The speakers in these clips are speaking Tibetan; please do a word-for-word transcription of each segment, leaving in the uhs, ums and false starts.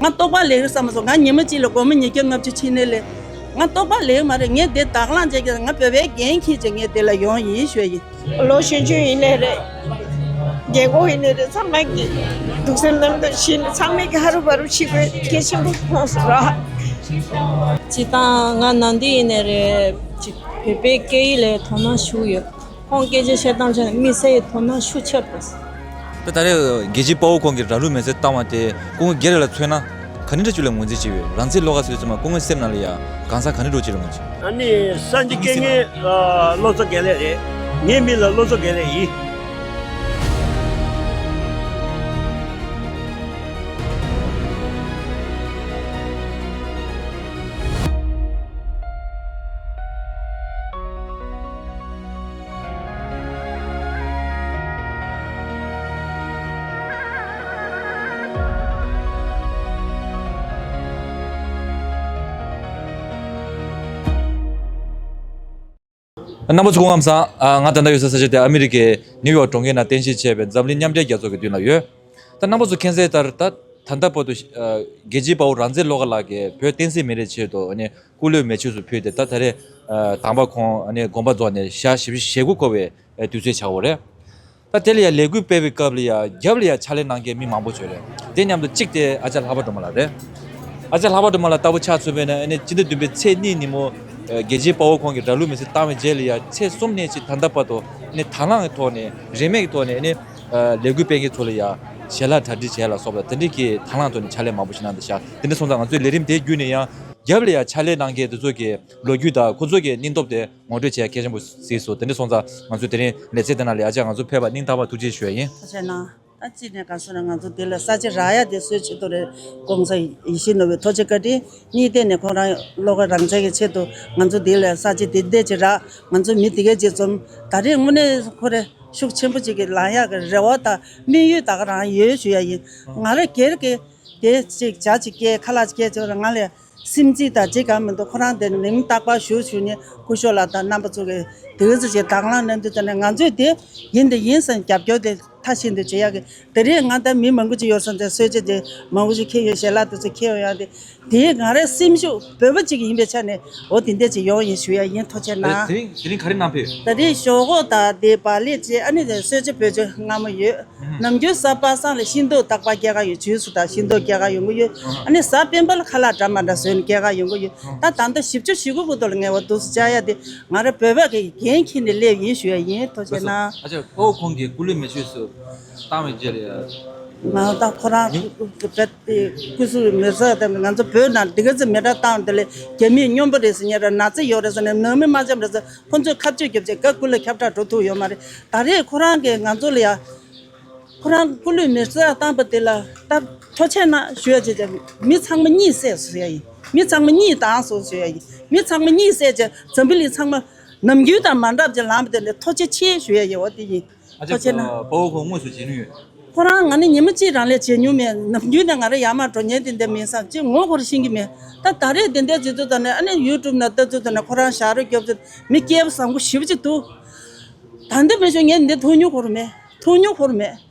ང་རྟོགས་པ་ལེགས་རེད་བསམ་སོང་། ང་ཉི་མ་གཅིག་ལ་སྒོར་མོ་ཉིས་བརྒྱ་ལྔ་བཅུ་ཕྱིན་ནས་ལས། ང་རྟོགས་པ་ལེགས་མ་རེད། ངས་དེ་དང་བླངས་བྱས་ཀྱང་ང་བོད་པའི་འགན་འཁྱེར་བྱས་ངས་དེ་ལ་ཡོང་ཡིན་ཞུ་ཡ་ཡིན། ལོ་གཞོན་གཞོན་ཡིན་ནའི་རེད། རྒན་གོག་ཡིན་ནའི་རེད། ཚང་མ་གི་སྡུག་སེམས་གནམ་དུ་ཕྱིན། ཚང་མས་ཀྱི་ཧ་རུ་བ་རུ་ཤི་དགོས་གལ་ཆེན་པོ་མཐོང་སོང་ར། སྤྱིར་བཏང་ང་ནང་འདི་ཡིན་ནའི་རེད། ཅིག་བོད་པའི་སྐད་ཡིག་ལ་དོ་སྣང་ཞུ་གི་ཡོད། ཁོང་སྐད་ཆ་བཤད་སྟངས་བྱས་ན་དམིགས་བསལ་གྱི་དོ་སྣང་ཤུགས་ཆེར་འགྲོ། ད་ད་རེས་རྒྱལ་གཅེས་དཔའ་བོ་ཁོང་གིས་ར་ལུག་མེ་སྲེག་བཏང་བ་དེ་སྐུ་ངོ་སྒེར་ལ་མཚོན་ན་ག་ནི་འདྲ་ཅིག་ལ་ངོས་འཛིན་བྱེད་པའི་རང་བཙན་བློ་དགའ་ཟེར་དུས་ཙམ་པ་སྐུ་ངོའི་སེམས་ནང་ལ་ཡ་གང་ཟག་ག་ནི་འདྲ་ཅིག་ལ་ངོས་འཛིན། ཨ་ནི་སངས་རྒྱས་སྐྱེ་ངེས་བློ་གསོ་དགེ་ལེགས་རེད། ངའི་མིང་ལ་བློ་གསོ་དགེ་ལེགས་ཡིན། རྣམ་པ་ཚོ་སྐུ་ཁམས་བཟང་། ང་ད་ལྟ་ཡོད་ས་ས་ཆ་དེ་ཨ་མི་རི་ཀའི་ནིའུ་ཡོག་གྲོང་ཁྱེར་ནང་རྟེན་གཞི་བྱས་པའི་འཛམ་གླིང་མཉམ་འབྲེལ་རྒྱལ་ཚོགས་ཀྱི་མདུན་ལ་ཡོད། ད་རྣམ་པ་ཚོ་མཁྱེན་གསལ་ལྟར་ད་ད་ལྟ་བར་དུ་རྒྱལ་གཅེས་དཔའ་བོ་རང་བཙན་བློ་དགའ་ལགས་ཀྱིས་བོད་བསྟན་སྲིད་མི་རིགས་ཆེད་དུ་ནི་སྐུ་ལུས་མེ་མཆོད་སུ་ཕུལ་ཏེ། ད་ད་རེས་དམ་པ་ཁོང་ནི་དགོངས་པ་རྫོགས་ནས་ཞག་བཞི་བཅུ་ཞེ་དགུ་འཁོར་བའི་དུས་ཚོད་ཆགས་ཡོད་རེད། ད་དེ་ལ་ཡང་ལས་འགུལ་སྤེལ་བའི་སྐབས་ལ་ཡང་རྒྱབ་ལ་ཡང་ཕྱག་ལས་གནང་མཁན་མི་མང་པོ་ཡོད་རེད། དེ་མཉམ་དུ་གཅིག་དེ་ཨ་ཅག་ལྷག་པ་སྒྲོལ་མ་ལགས་རེད། ཨ་ཅག་ལྷག་པ་སྒྲོལ་མ་ལགས་ལྟ་བུ་ཆ་མཚོན་པ་ཡིན་ན་ཨ་ནི་སྤྱི་ཟླ་བདུན་པའི་ཚེས་གཉིས་ཉིན་མོ་རྒྱལ་གཅེས་དཔའ་བོ་ཁོང་གིས་ར་ལུག་མེ་སྲེག་བཏང་བའི་རྗེས་ལ་ཡང་ཚེས་གསུམ་ནས་ཅིག་ད་ལྟ་བར་དུ་ནི་དང་བླངས་ཀྱི་ཐོག་ནས་རིན་མེད་ཀྱི་ཐོག་ནས་ནི་ལས་འགུལ་སྤེལ་མཁན་ཚོ་ལ་ཡང་ཞལ་ལག་གྲ་སྒྲིག་བྱས་ལ་སོགས་པ་དེ་འདྲའི་གི་དང་བླངས་ཐོག་ནས་ཕྱག་ལས་མང་པོ་ཞིག་གནང་བསྡད་ཤག་དེ་འདྲ་སོང་ཙང་ང་ཚོའི་ལས་རིམ་དེ་བརྒྱུད་ནས་ཡང་རྒྱབ་ལ་ཡང་ཕྱག་ལས་གནང་མཁན་དེ་ཚོ་གི་ལོ་རྒྱུས་དང་ཁོ་ཚོ་གི་སྙིང་སྟོབས་དེ་ངོ་སྤྲོད་བྱེད་ཡ་གལ་ཆེན་པོ་གཟིགས་སོང་། དེ་འདྲ་སོང་ཙང་ང་ཚོའི་དེ་རིང་ལེ་ཚན་དེ་ནང་ལ་ཨ་ཅག་ང་ཚོ་ཕེབས་པ་སྙིང་ཐག་པ་ཐུགས་རྗེ་ཞུ་ཡ་ཡིན། ཐུགས་རྗེ་གནང་། ད་གཅིག་ནས་ག་སོང་ན་ང་ཚོ་འདི་ལ་ས་ཆ་རག་ཡ་དེ་སུའི་ཆེད་དུ་རེད། ༸གོང་ས་ཡིད་བཞིན་ནོར་བུའི་ཐུགས་རྗེ་བཀའ་དྲིན། གཉིས་ཐད་ནས་ཁོང་རང་བློ་དགའ་རང་བཙན་གྱི་ཆེད་དུ་ང་ཚོ་འདི་ལ་ས་ཆ་དེ་འདྲ་ཅིག་རག་ང་ཚོ་མི་དེ་གས་ཅིག་འཛོམས། ད་རེས་དངོས་གནས་ཁོ་རེ་ཤུགས་ཆེན་པོ་ཅིག་གི་ལངས་ཡག་གི་རེ་བ་དང་དམིགས་ཡུལ་ད་ག་རང་ཡོད་ཞུ་ཡ་ཡིན། ང་རང་སྒེར་གྱི་དེ་ཅིག་ཇ་ཅིག་སྐྱེལ་ཁ་ལག་ཅིག་སྐྱེལ་ཆོག་རེད། ང་ལ་སེམས་ཚིག་དང་ཅི་གང་མི་འདུག་ཁོ་རང་དེ་མིང་རྟག་པར་ཞུ་ཞུ་ནས་སྐུ་ཞབས་ལགས་དང་རྣམ་པ་ཚོ་གིས་དེ་ག་ཚོད་ཅིག་དང་བླངས་གནང་དུས་ཙམ་ནས་ང་ཚོས་དེ་ཡིན་དེ་ཡིན་བསམ་རྒྱབ་སྐྱོར་དེ་མཐའ་གཞན་དུ་བྱེད་ཡག་གི་དེ་རིང་ང་ད་མི་མང་པོ་ཅིག་ཡོད་བསམ་ཚེ་གསོལ་ཇ་དེ་མང་པོ་ཅིག་ཁྱེར་ཡོད། ཞལ་ལག་དེ་ཚོ་ཁྱེར་ཡོང་ཡག་དེ་དེ་ང་རའི་སེམས་ཤུགས་བོད་པ་ཅིག་ཡིན་པའི་ཆ་ནས་འོ་དེ་འདྲ་ཅིག་ཡོང་ཡིན་ཞུ་ཡ་ཡིན། ཐུགས་རྗེ་གནང་། དེ་རིང་དེ་རིང་ག་རེ་གནང་ཕེབས། ད་རེས་ཞོག་ཁོག་དང་དེ་བག་ལེབ་བཅས་ཨ་ནི་དེ་གསོལ་ཇ་བོད་ཇ་མངར་མོ་ཡོད། ནམ་རྒྱུན་གཟའ་པ་སངས་ལ་ཤིང་ཏོག་རྟག་པར་སྐྱེལ་ག་ཡོད། ཇུས་སུ་དང་ཤིང་ཏོག་སྐྱེལ་ག་ཡོང་གི་ཡོད། ཨ་ནི་གཟའ་སྤེན་པ་ལ་ཁ་ལག་འདྲ་མ་འདྲ་བཟོས་ནས་སྐྱེལ་ག་ཡོང་གི་ཡོད། ད་ད་ལྟ་བཞི་བཅུ་ཞེ་དགུ་གི་ཐོག་ལ་ངལ་བ་འདུག་སེ་བཅའ་ཡ་དེ་ང་རང་བོད་པ་གི་འགན་འཁྱེར་ནས་སླེབས་ཡིན་ཞུ་ཡ་ཡིན། ཐུགས་རྗེ་གནང་། ཨ་ཅག་དཔའ་བོ་ཁོང་གིས་སྐུ་ལུས་མེ་མཆོད་སུ་བཏང་བའི་རྗེས་ལ་ཡ། ང་ད་ཁོ་རང་བོད་པའི་སྐུ་གཟུགས་མེ་སྲེག་དང་ང་ཚོ་བོད་ནང་འདི་ག་ཚོད་མེ་སྲེག་བཏང་དེ་ལས་རྒྱ་མིས་སྨྱོན་པ་རེད་ཟེར་ཉེ་ར་ན་ཚ་ཡོད་རེད་ཟེར་ནས་ནང་མི་མ་འཆམ་རེད་ཟེར་ཁོ་ཚོས་ཁ་གཅོད་རྒྱབ་བྱས་ག་སྐུ་ལ་ཁྱབ་བསྒྲགས་འགྲོ་ཐུབ་ཡོད་མ་རེད། ད་རེས་ཁོ་རང་གིས་ང་ཚོ་ལ་ཡ། ཁོ་རང་སྐུ་ལུས་མེ་སྲེག་བཏང་པ་དེ་ལ་ད་ཐུགས་རྗེ་གནང་ཞུ་ཡ་བྱས་བྱས་མི་ཚང་མ་གཉིད་སད་སོང་ཟེར་ཡ་ཡིན། མི་ཚང་མ་གཉིད་བཏང་སོང་ཟེར་ཡ་ཡིན། མི་ཚང་མ་གཉིད་སད་བྱས་འཛམ་བུ་གླིང་ཚང་མ་ནམ་རྒྱུན་དང་མ་འདྲ་བྱས་ལངས་པ་དེ་ལ་ཐུགས་རྗེ་ཆེ་ཞུ་ཡ་ཡིན། འོ་དེ་ཡིན། ཨ་ཅག་ཐུགས་རྗེ་གནང་། དཔའ་བོ་ཁོང་དངོས་སུ་མཇལ་མྱོང་ཡོད། ཁོ་རང་ང་ནི་ཉི་མ་གཅིག་རང་ལས་མཇལ་མྱོང་མེད། ནམ་རྒྱུན་ནས་ང་རང་ཡར་མར་འགྲོ་མཁན་དེ་འདྲ་མིན་བསམ་ཅིག་ངོ་ཁོ་རང་ཤེས་ཀྱི་མེད། ད་ད་རེས་དེ་འདྲ་བྱེད་ཚུལ་དང་ནི་ཨ་ནི་ཡུ་ཊུབ་ནང་ལྟ་ཚུལ་དང་ནི་ཁོ་རང་ཞབས་བྲོ་རྒྱབ་ཚུལ་མི་སྐྱེས་པ་བཟང་པོ་ཞེ་པོ་ཅིག་འདུག་ད་འདི་མི་ཆོག་ངས་འདི་མཐོང་མྱོང་ཁོ་རང་མེད། མཐོང་མྱོང་ཁོ་རང་མེད།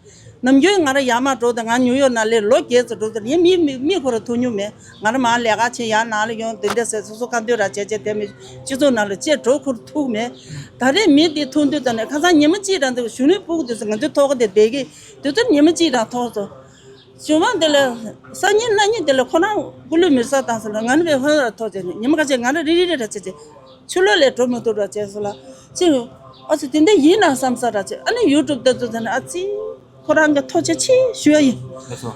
ནམ་རྒྱུན་ང་རང་ཡར་མར་འགྲོ་དང་ང་ཉིའུ་ཡོག་ནང་སླེབས་ལོ་བརྒྱད་ཙམ་འགྲོ་དང་ངས་མི་མི་མི་ཁོ་རང་མཐོང་མྱོང་མེད། ང་རང་མར་ལས་ཀ་བྱེད་ཡར་ནང་ལ་ཡོང་དེ་འདྲ་ཟེར་སོ་སོ་ཁ་འདོན་ར་བྱས་བྱས་དེ་མི་སྤྱི་ཚོགས་ནང་ལ་ཅེས་འགྲོ་ཁོ་རང་ཐུག་མེད། ད་རེས་མི་འདི་མཐོང་དུས་ཙམ་ནས་ཁ་སང་ཉི་མ་གཅིག་རང་འདི་གཞོན་ནུའི་ཕྲུ་གུ་དེ་ཚོ་ང་ཚོའི་ཐོག་ཁ་དེ་བསྡད་ཀྱི་དེ་ཚོ་ཉི་མ་གཅིག་རང་མཐོང་སོང་། གཞུང་མང་འདི་ལ་སང་ཉིན་གནངས་ཉིན་འདི་ལ་ཁོ་རང་སྐུ་ལུས་མེ་སྲེག་བཏང་སོང་ལ་ང་ནི་བའི་ཧོན་ར་ཐོག་བྱས་ནས་ཉི་མ་ཁ་ཤས་ང་ར་རི་རི་རི་ར་བྱས་བྱས་ཆུ་ལོག་ལས་འགྲོ་མི་ཐུབ་ར་བྱས་སོང་ལ་ཅི་ཨ་ཙི་དེ་འདྲ་ཡིན་ན་བསམ་ས་ར་བྱས་ཨ་ནི་ཡུ་ཊུབ་ལྟ་ཚུལ་དེ་ནི་ཨ་ཙི་ཁོ་རང་གི་ཐུགས་རྗེ་ཆེ་ཞུ་ཡ་ཡིན། ལགས་སོ།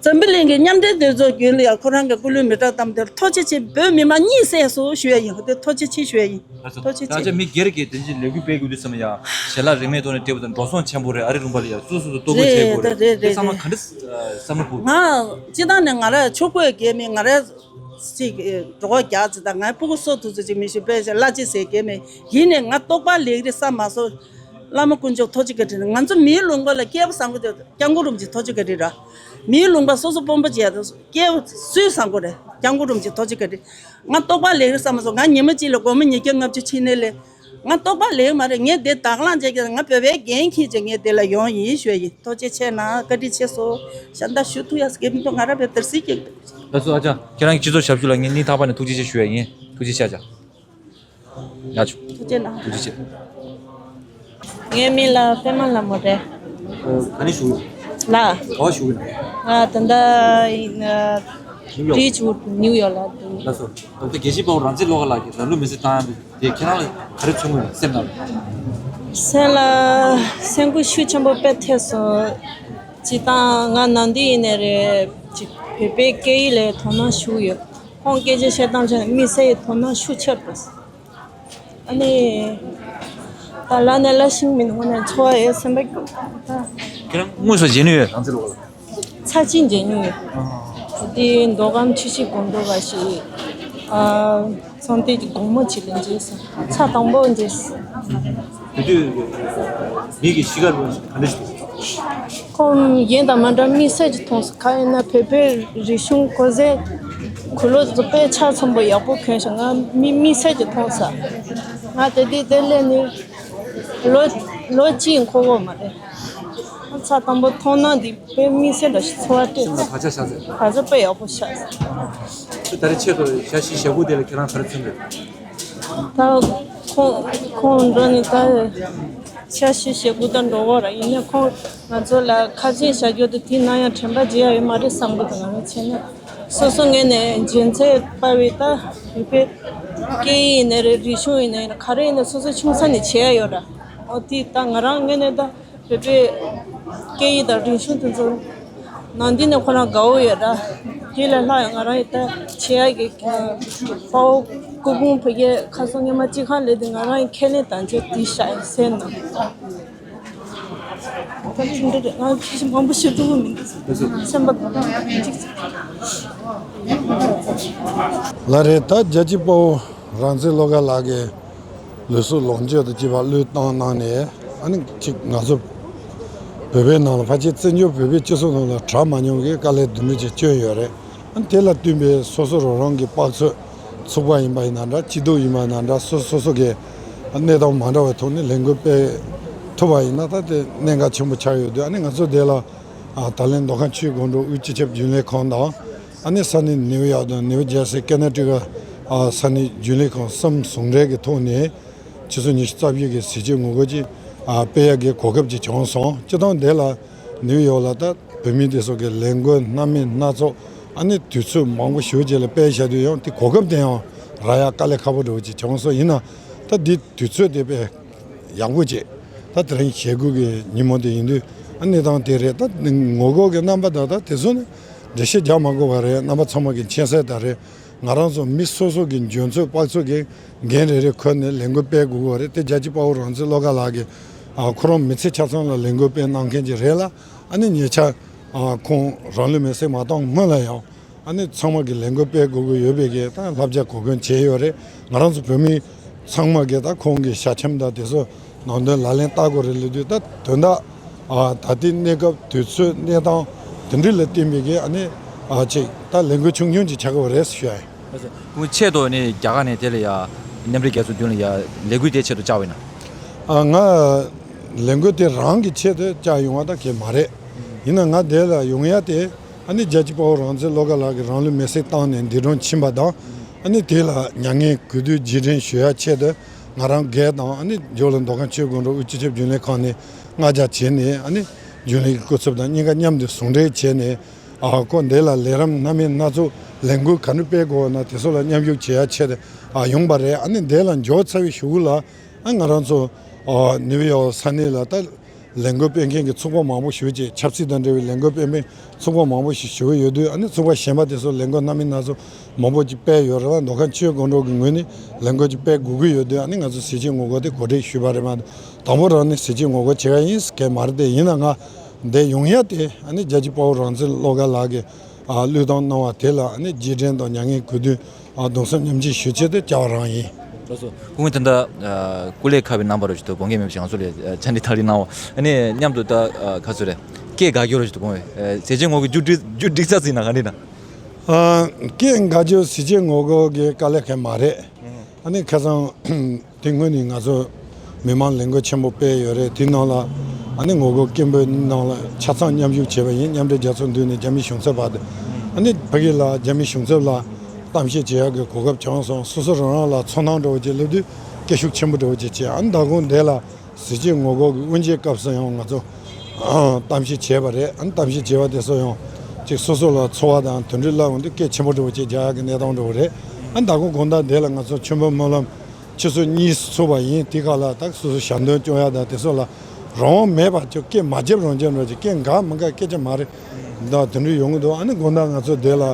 འཛམ་བུ་གླིང་གི་མཉམ་འབྲེལ་རྒྱལ་ཚོགས་བརྒྱུད་ལ་ཡང་ཁོ་རང་གི་སྐུ་ལུས་མེ་སྲེག་བཏང་དེར་ཐུགས་རྗེ་ཆེ། བོད་མི་མང་གཉིད་སད་སོང་ཞུ་ཡ་ཡིན། དེ་ཐུགས་རྗེ་ཆེ་ཞུ་ཡ་ཡིན། ལགས་སོ། ཐུགས་རྗེ་ཆེ། ད་ཆ་མི་སྒེར་གྱི་དེ་འདྲའི་ལས་འགུལ་སྤེལ་དགོས་དུས་ཙམ་ཡ་ཞལ་ལག་རིན་མེད་ཐོག་ནས་སྤྲད་པ་དང་འགྲོ་སོང་ཆེན་པོ་རེད། ཨ་རི་ལུང་པ་ལ་ཡ་སོ་སོ་སོ་ལྟོ་གོས་བྱེད་དགོས་རེད། རེད་རེད་རེད། དེ་ཚང་མ་ག་འདྲ་བསམ་བློ་ཕོག་ང་སྤྱི་བཏང་ནས་ང་ར་ཕྱུག་པོའི་སྐྱེས་མི་ང་ར་ཅིག་འགྲོ་བ་རྒྱག་ཅིག་དང་ངའི་སྤུ་གུ་སོ་ཐུག་ཚོ་ཅིག་མི་ཤེས་པས་བླ་ཅིག་ཟེར་སྐྱེས་མི་ཡིན་ནས་ང་རྟོགས་པ་ལེགས་རེད་བསམ་མ་སོང་། བླ་མ་དཀོན་མཆོག་ཐུགས་རྗེ་བཀའ་དྲིན། ང་ཚོ་མིའི་ལུང་པ་ལ་སྐྱེས་པ་བཟང་པོ་དེ་སྐྱབས་མགོན་རིན་པོ་ཆེ་ཐུགས་རྗེ་བཀའ་དྲིན་ར། མིའི་ལུང་པ་སོ་སོ་དཔོན་པོ་བྱས་དང་སྐྱེས་པ་སུས་བཟང་པོ་རེད། སྐྱབས་མགོན་རིན་པོ་ཆེ་ཐུགས་རྗེ་བཀའ་དྲིན། ང་རྟོགས་པ་ལེགས་རེད་བསམ་མ་སོང་། ང་ཉི་མ་གཅིག་ལ་སྒོར་མོ་ཉིས་བརྒྱ་ལྔ་བཅུ་ཕྱིན་ནས་ལས། ང་ལྟོགས་པ་ལེན་མ་རེད། ངས་འདི་དང་བླངས་བྱས་ཀྱི་ང་བོད་པའི་འགན་འཁྱེར་བྱས་ངས་འདི་ལ་ཡོང་ཡིན་ཞུ་ཡ་ཡིན། ཐུགས་རྗེ་ཆེ་གནང་། བཀའ་དྲིན་ཆེ་སོང་། ཤ་འདར་ཞུ་ཐུབ་ཡ་ཟེར་གྱི་མི་འདུག་ང་རང་བོད་དར་སྲིད་ཀྱི། ལགས་སོ། ཨ་ཅག་ཁྱེད་རང་གི་སྤྱི་ཚོགས་ཞབས་ཞུ་ལ་ངས་སྙིང་ཐག་པ་ནས་ཐུགས་རྗེ་ཆེ་ཞུ་ཡ་ཡིན། ཐུགས་རྗེ་ཆེ་ཨ་ཅག་ཡ་ཆུ། ཐུགས་རྗེ་གནང་། ཐུགས་རྗེ་ཆེ། ངའི་མིང་ལ་པད་མ་ལྷ་མོ་རེད། ཨ། ག་ནས་ཞུ་གི་ཡོད། ལ། ག་པར་ཞུ་གི་ཡོད། ང་ད་ལྟ་ཡིན། ཨ། ནིའུ་ཡོག་རིཆ་ཝུཌ་ནིའུ་ཡོག་ལ་འདུག་ལགས་སོ། ད་ལྟ་རྒྱལ་གཅེས་དཔའ་བོ་རང་བཙན་བློ་དགའ་ལགས་ཀྱིས་རང་ལུས་མེར་སྲེག་བཏང་ཡ་དེ་ཁྱེད་རང་ལ་ག་རེ་མཚོན་གྱི་ཡོད། སེམས་ནང་ལ། སེམས་ལ་སེམས་འགུལ་ཤུགས་ཆེན་པོ་དཔེ་ཐེབས་སོང་། སྤྱིར་བཏང་ང་ནམ་དུས་ཡིན་ནའི་རེད། ཅིག་བོད་པའི་སྐད་ཡིག་ལ་དོ་སྣང་ཞུ་གི་ཡོད། ཁོང་སྐད་ཆ་བཤད་སྟངས་བྱས་ན་དམིགས་བསལ་གྱི་དོ་སྣང་ཤུགས་ཆེར་འགྲོ་སོང་། ཨ་ནི། ད་ལ་ནས་ལ་ཤིང་མིན་དངོས་གནས་འཚོ་བ་ཡོད་སེམས་པ་སྐྱོ། ཁྱེད་རང་དངོས་སུ་མཇལ་ནི་ཡོད། རང་བཙན་བློ་དགའ་ལགས། ཚར་གཅིག་མཇལ་མྱོང་ཡོད། དེ་མདོ་ཁམས་ཆུ་བཞི་སྒང་དྲུག་པ་ཞིག་ཨ། ཚོང་སྡེ་གི་སྒོ་མོ་ཅིག་ལ་མཇལ་སོང་། ཆ་དང་པོ་མཇལ་སོང་། དེ་དུས་མི་གི་གཤིས་ཀ་ག་འདྲ་ཞིག་འདུག་ཁོང་གཞན་དང་མ་འདྲ་དམིགས་བསལ་གྱི་མཐོང་སོང་། གང་ཡིན་ན་བོད་པའི་རིག་གཞུང་གོ་གསལ་གོས་ལོག་དེ་ཚོ་དཔེ་ཆ་ཚང་པོ་ཡག་པོ་གྱོན་སོང་། ང་མི་དམིགས་བསལ་གྱི་མཐོང་སོང་། ང་དེ་དུས་དེ་སླེབས་ནས་ལོ་ལོ་གཅིག་འཁོར་གྱི་མ་རེད། ཚ་དང་པོ་མཐོང་སྣང་འདི་དཔེ་དམིགས་བསལ་འདྲ་ཞིག་ཚོར་བ་སྤྲད། སེམས་ལ་བག་ཆགས་ཤར་ཚེ། བག་ཆགས་དཔེ་ཡག་པོ་ཤར་སོང་། ཁྱོད་ད་རེས་ཆེད་དུ་ཞག་བཞི་ཞེ་དགུ་དེ་ལ་ཁྱེད་རང་ག་རེ་མཚོན་དགོས། ད་ཁོང་ཁོང་འགྲོ་ནས་ད་ཞག་བཞི་ཞེ་དགུ་ད་འགྲོ་གི་རེད། ཡིན་ནའི་ཁོང་ང་ཚོ་ལ་ཁ་ཆེམས་བཞག་རྒྱུ་དེ་དེའི་ནང་ཡང་དྲན་པ་བརྗེད་ཡ་ཡོད་མ་རེད་བསམ་གི་འདུག་ང་རང་བྱས་ན། སོ་སོ་ངོས་ནས་འཇོན་ཚད་དཔའ་བའི་ད་བོད་པའི་སྐད་ཡིག་ཡིན་ནའི་རེད། རིག་གཞུང་ཡིན་ནའི་རེད། ག་རེ་ཡིན་ནའི་སོ་སོའི་ཆུང་ས་ནས་བྱེད་ཡ་ཡོད་ར། འོ་དེ་ད་ང་རང་ངོས་ནས་ད་བོད་པའི་སྐད་ཡིག་དང་རིག་གཞུང་དེ་ཚོ་ནང་དེ་ནས་ཁོ་རང་དགའ་བོ་ཡོད་ར། དེ་ལས་ལྷག་ཡང་ང་རང་ཡི་ད་བྱེད་ཡ་གི་དཔའ་བོ་སྐུ་ཕུང་བོད་རྒྱལ་ཁ་སང་སྔོན་མ་སྤྱི་ཁང་ལས་དེ་ང་རང་ཡི་ཁས་ལེན་དང་བཅས་དེ་ཤ་ཡི་སེམས་ནང་། ད་ཅི་འདྲ་རེད། ང་ཁྱི་ཤི་མང་པོ་ཤི་ཐུབ་ཀྱི་མི་འདུག་སེམས་པ་གཅིག་ལ་རེད། ད་རྒྱལ་གཅེས་དཔའ་བོ་རང་བཙན་བློ་དགའ་ལགས་ཀྱིས་ལུས་སྲོག་ལོངས་སྤྱོད་དང་བཅས་པ་བློས་བཏང་གནང་ནས། ཨ་ནི་གཅིག་ང་ཚོ་བོད་པའི་ནང་ལ་ཕལ་ཆེར་བཙན་བྱོལ་བོད་པའི་སྤྱི་ཚོགས་ནང་ལ་གྲགས་མ་མྱོང་གི་དཀའ་ལས་བདུན་པོ་ཅིག་བསྐྱོན་ཡོད་རེད། ཨ་ནི་དེ་ལ་བསྟུན་པའི་སོ་སོ་རང་རང་གི་དཔག་ཚོད། ཚོགས་པ་ཡིན་པ་ཡིན་ན་འདྲ། སྐྱིད་སྡུག་ཡིན་པ་ཡིན་ན་འདྲ། སོ་སོ་སོ་སོ་གི་གནས་སྟངས་མ་འདྲ་བའི་ཐོག་ནས་ལས་འགུལ་སྤེལ་ཐུབ་པ་ཡིན་ན་ད་དེ་གནད་འགག་ཆེན་པོ་ཆགས་ཡོད་དུས། ཨ་ནི་ང་ཚོ་དེ་ལ་ཨ་ད་ལན་མདོ་ཁམས་ཆུ་བཞི་སྒང་དྲུག་དབུས་སྤྱི་ཁྱབ་རྒྱུན་ལས་ཁང་དང་། ཨ་ནི་ས་གནས་ནིའུ་ཡོག་དང་ནིའུ་ཇར་སི་ཀེ་ན་ཊི་ཀ་ཨ་ས་གནས་རྒྱུན་ལས་ཁང་གསུམ་ཟུང་འབྲེལ་གྱི་ཐོག་ནས་ཆུ་ཚོད་ཉི་ཤུ་རྩ་བཞི་གི་ཟས་བཅད་ངོ་རྒོལ་ཅིག་ཨ་སྤེལ་ཡག་གི་གོ་སྐབས་ཅིག་བྱུང་སོང་། སྤྱིར་བཏང་དེ་ལ་ནིའུ་ཡོག་ལ་ད་བོད་མི་དེ་ཚོ་གི་ལས་འགུལ་སྣ་མིན་སྣ་ཚོགས། ཨ་ནི་དུས་ཚོད་མང་པོ་ཞེ་པོ་ཅིག་ལ་སྤེལ་བཞག་དུས་ཡང་དེ་གོ་སྐབས་དེ་ཡང་རག་ཡ་དཀའ་ལས་ཁག་པོ་འདྲ་བོ་ཅིག་བྱུང་སོང་། ཡིན་ན་ད་འདི་དུས་ཚོད་དེ་དཔེ་ཡག་པོ་ཅིག་ད་དེ་རིང་ཞེ་དགུ་གི་ཉིན་མོ་དེ་ཡིན་དུས། ཨ་གནས་སྟངས་དེ་རེད། ད་ངོ་རྒོལ་གྱི་རྣམ་པ་དང་ད་དེ་ཚོ་ནི་འགྲེལ་བཤད་རྒྱག་མ་དགོས་པ་རེད། རྣམ་པ་ཚང་མ་གི་མཁྱེན་གསལ་ལྟར་རེད། ང་རང་ཚོ་མི་སོ་སོ་གི་འཇོན་ཚོད་དཔག་ཚོད་ཀྱི་འགན་རེ་རེ་ཁུར་ནས་ལས་འགུལ་སྤེལ་དགོས་ཀྱི་རེད། དེ་རྒྱལ་གཅེས་དཔའ་བོ་རང་བཙན་བློ་དགའ་ལགས་ཀྱིས་ཨ་ཁོ་རང་མི་ཚེ་ཆ་ཚང་ལ་ལས་འགུལ་སྤེལ་གནང་མཁན་ཅིག་རེད་ལ། ཨ་ནི་ཉེ་ཆར་ཨ་ཁོང་རང་ལུས་མེར་སྲེག་མ་བཏང་སྔོན་ལ་ཡང་ཨ་ནི་ཚང་མ་གི་ལས་འགུལ་སྤེལ་དགོས་ཀྱི་ཡོད་པའི་གི་ད་བསླབ་བྱ་གོ་སྐོན་བྱས་ཡོད་རེད། ང་རང་ཚོ་བོད་མི་ཚང་མ་གི་ད་ཁོང་གི་ཞལ་ཆེམས་དང་དེ་ཚོ་ནང་དོན་ལག་ལེན་བསྟར་དགོས་རེད་ལབ་དུས། ད་དོན་དག་ཨ་ད་ལྟའི་གནས་སྐབས་དུས་ཚོད་གནས་སྟངས་དེ་འདྲ་ལ་བརྟེན་པའི་གི་ཨ་ནི་ཨ་ཅིག་ད་ལས་འགུལ་ཆུང་ཆུང་ཅིག་ཆགས་ཀྱི་ཡོད་རེད་ཞུ་ཡ་ཡིན། ཁོང་ཆེད་དུ་ནི་རྒྱ་གར་ནས་དེ་ལ་ཡ་མཉམ་འབྲེལ་རྒྱལ་ཚོགས་མདུན་ལ་ཡ་ལས་འགུལ་དེ་ཆེད་དུ་བཅར་བ་ཡིན་ན། ཨ་ང་ལས་འགུལ་དེ་རང་གི་ཆེད་དུ་བཅར་ཡོང་བ་ད་གལ་མ་རེད། ཡིན་ན་ང་དེ་ལ་ཡོང་ཡ་དེ་ཨ་ནི་རྒྱལ་གཅེས་དཔའ་བོ་རང་བཙན་བློ་དགའ་ལགས་ཀྱིས་རང་ལུས་མེར་སྲེག་བཏང་ནས་འདས་གྲོངས་ཕྱིན་པ་དང་། ཨ་ནི་དེ་ལ་མྱ་ངན་གུས་འདུད་རྗེས་དྲན་ཞུ་ཡ་ཆེད་དུ་ང་རང་སྒེར་དང་ཨ་ནི་ཇོ་ལ་མདོ་ཁམས་ཆུ་བཞི་སྒང་དྲུག་དབུས་སྤྱི་ཁྱབ་རྒྱུན་ལས་ཁང་ནས་མངགས་བྱ་བྱས་ནས། ཨ་ནི་རྒྱུན་ལས་ཀྱི་སྐུ་ཚབ་དང་གཉིས་ཀ་མཉམ་དུ་ཟུང་འབྲེལ་བྱས་ནས། ཨ་ཁོ་འདི་ལ་ལས་རིམ་སྣ་མིན་སྣ་ཚོགས་ལས་འགུལ་ག་འདྲ་སྤེལ་དགོས་ན་དེ་ཚོ་ལ་མཉམ་ཞུགས་བྱེད་ཡ་ཆེད་དུ་ཨ་ཡོང་པ་རེད། ཨ་ནི་འདི་ལ་འབྱོར་ཚར་བའི་གཞུག་ལ་ཨ་ང་རང་ཚོ་ཨ་ནིའུ་ཡོག་ས་གནས་ལ་ད་ལས་འགུལ་སྤེལ་མཁན་གྱི་ཚོགས་པ་མང་པོ་ཞིག་ཅིག་ཆབ་སྲིད་དང་འབྲེལ་བའི་ལས་འགུལ་སྤེལ་མཁན་ཚོགས་པ་མང་པོ་ཞིག་ཞུ་གི་ཡོད་དུས། ཨ་ནི་ཚོགས་པ་གཞན་པ་དེ་ཚོ་ལས་འགུལ་སྣ་མིན་སྣ་ཚོགས་མང་པོ་ཅིག་སྤེལ་ཡོད་རེད་ལ། མདོ་ཁམས་ཆུ་བཞི་སྒང་དྲུག་གི་ངོས་ནས་ལས་འགུལ་ཅིག་སྤེལ་དགོས་ཀྱི་ཡོད་དུས། ཨ་ནི་ང་ཚོ་ཟས་བཅད་ངོ་རྒོལ་དེ་གོ་སྒྲིག་ཞུས་པ་རེད་མ་གཏོགས། དང་པོ་རང་ནས་ཟས་བཅད་ངོ་རྒོལ་བྱེད་ཡ་ཡིན་ཟེར་མཁན་མ་རེད། དེ་ཡིན་ན་ང་འདིར་ཡོང་ཡ་དེ་ཨ་ནི་རྒྱལ་གཅེས་དཔའ་བོ་རང་བཙན་བློ་དགའ་ལགས་ཀྱིས་ཨ་བློས་བཏང་གནང་བ་དེ་ལ་ཨ་ནི་རྗེས་དྲན་དང་མྱ་ངན་གུས་འདུད་ཨ་གདུང་སེམས་མཉམ་སྐྱེད་ཞུ་ཆེད་དུ་བཅར་བ་རང་ཡིན། ལགས་སོ། སྐུ་ངོ་དེ་འདྲ་ཨ་སྐུ་ལས་ཁག་པའི་རྣམ་པ་རུ་ཞིག་ཏུ་དགོངས་འགལ་མེད་པ་ཞིག་ང་ཚོ་ལ་ཨ་ཕྱག་འདི་ཐག་རིང་གནང་བ། ཨ་ནི་མཉམ་དུ་ད་ཨ་ག་ཚོད་རེད། སྐད་འགག་རྒྱུ་རུ་ཞིག་ཏུ་དགོངས་པས། ཨ་ཟས་བཅད་ངོ་རྒོལ་མཇུག་སྒྲིལ་མཇུག་སྒྲིལ་ཚར་ཟིན་ན་ག་འདྲ་ན། ཨ་སྐད་འགག་རྒྱུ་ཟས་བཅད་ངོ་རྒོལ་གྱི་དཀའ་ལས་ཁག་མ་རེད། ཨ་ནི་ཁ་སང་ དེ་སྔོན་ནས་ང་ཚོ་མི་མང་ལས་འགུལ་ཆེན་པོ་སྤེལ་ཡོད་རེད། དེའི་ནང་ལ་ཨ་ནི་ངོ་རྒོལ་སྐད་འབོད་ནང་ལ་ཆ་ཚང་མཉམ་ཞུགས་བྱས་པ་ཡིན། མཉམ་འབྲེལ་རྒྱལ་ཚོགས་མདུན་ནས་རྒྱ་མི་གཞུང་ཚབ་བར་དུ། ཨ་ནི་ཕ་གི་ལ་རྒྱ་མི་གཞུང་ཚབ་ལ་གཏམ་བཤད་བྱེད་ཡག་གི་གོ་སྐབས་བྱུང་སོང་། སོ་སོ་རང་རང་ལ་ཚོར་སྣང་འདྲ་བོ་ཅིག་སླེབས་དུས་སྐད་ཤུགས་ཆེན་པོ་འདྲ་བོ་ཅིག་བྱས། ཨ་ནི་མདང་དགོང་འདི་ལ་གཟི་བརྗིད་ངོ་རྒོལ་གྱི་དབུ་འབྱེད་སྐབས་སུ་ཡང་ང་ཚོ་གཏམ་བཤད་བྱས་པ་རེད། ཨ་ནི་གཏམ་བཤད་བྱས་པ་དེ་ཚོ་ཡང་ཅིག་སོ་སོ་ལ་ཚོར་བ་དང་དེ་འདྲ་སླེབས་འོང་དུས་སྐད་ཆེན་པོ་འདྲ་བོ་ཅིག་རྒྱག་ཡག་གི་གནས་སྟངས་འདྲ་བོ་རེད། ཨ་ནི་མདང་དགོང་དགོང་དག་འདི་ལ་ང་ཚོ་ཆོས་འབོར་སྨོན་ལམ་ཆུ་ཚོད་གཉིས་སུ་ཚུགས་པ་ཡིན། དེ་ག་ལ་ད་སོ་སོ་ཞལ་འདོན་སྐྱོང་ཡག་དང་དེ་ཚོ་ལ་རང་དབང་མེད་པ་ཅིག་སྐད་མ་བརྒྱབ་རང་བརྒྱབ་འདྲ་ཅིག་སྐད་འགག་མི་འགག་སྐད་ཆ་མ་རེད། ད་དེ་འདྲ་ཡོང་གི་འདུག་ཨ་ནི་དགོང་དག་ང་ཚོ་འདི་ལ་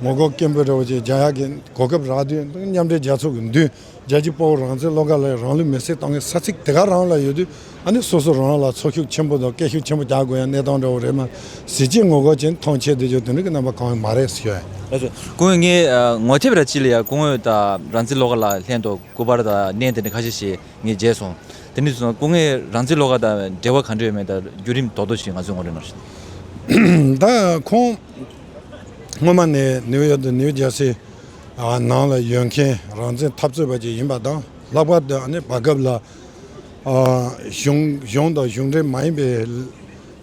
ངོ་རྒོལ་སྐད་འབོད་འདྲ་བོ་ཅིག་རྒྱག་ཡག་གི་གོ་སྐབས་རག་དུས་མཉམ་འབྲེལ་རྒྱལ་ཚོགས་ཀྱི་མདུན་རྒྱལ་གཅེས་དཔའ་བོ་རང་བཙན་བློ་དགའ་ལགས་རང་ལུས་མེར་སྲེག་བཏང་མཁན་ས་ཚིགས་དེ་ག་རང་ལ་ཡོད་དུས། ཨ་ནི་སོ་སོ་རང་རང་ལ་ཚོར་ཤུགས་ཆེན་པོ་དང་སྐད་ཤུགས་ཆེན་པོ་རྒྱག་དགོས་ཡ་གནས་སྟངས་འདྲ་བོ་རེད། མ་གཟི་བརྗིད་ངོ་རྒོལ་ཅན་མཐོང་ཆེན་དེ་ཚོ་དེ་འདྲ་གི་རྣམ་པ་གང་ཡང་མ་རེད་ཟེར་ཡ། ལགས་སོ། སྐུ་ངོ་ངས་ཨ་ངོ་དེབ་ར་ཅིག་ལ་ཡ་སྐུ་ངོ་དང་རང་བཙན་བློ་དགའ་ལགས་ལྷན་དུ་སྐུ་པར་དང་བརྙན་དེ་འདྲ་ཁ་ཤས་ཤིག་ངས་མཇལ་སོང་། དེ་ནས་སོང་སྐུ་ངོས་རང་བཙན་བློ་དགའ་དང་འབྲེལ་བ་ག་འདྲ་ཡོད་མེད་དང་བརྒྱུད་རིམ་རྡོག་རྡོག་ཞིག་ང་ཚོས་ངོ་སྤྲོད་གནང་རོགས་ཞུ། ད་ཁོང་སྔོན་མ་ནས་ནིའུ་ཡོག་དང་ནིའུ་ཇར་སི་ནང་ལ་ཡོད་མཁན་རང་བཙན་འཐབ་རྩོད་པ་ཅིག་ཡིན་པ་དང་། ལྷག་པར་དུ་ཨ་ནི་བར་སྐབས་ལ་གཞུང་གཞུང་དང་གཞུང་འབྲེལ་མ་ཡིན་པའི་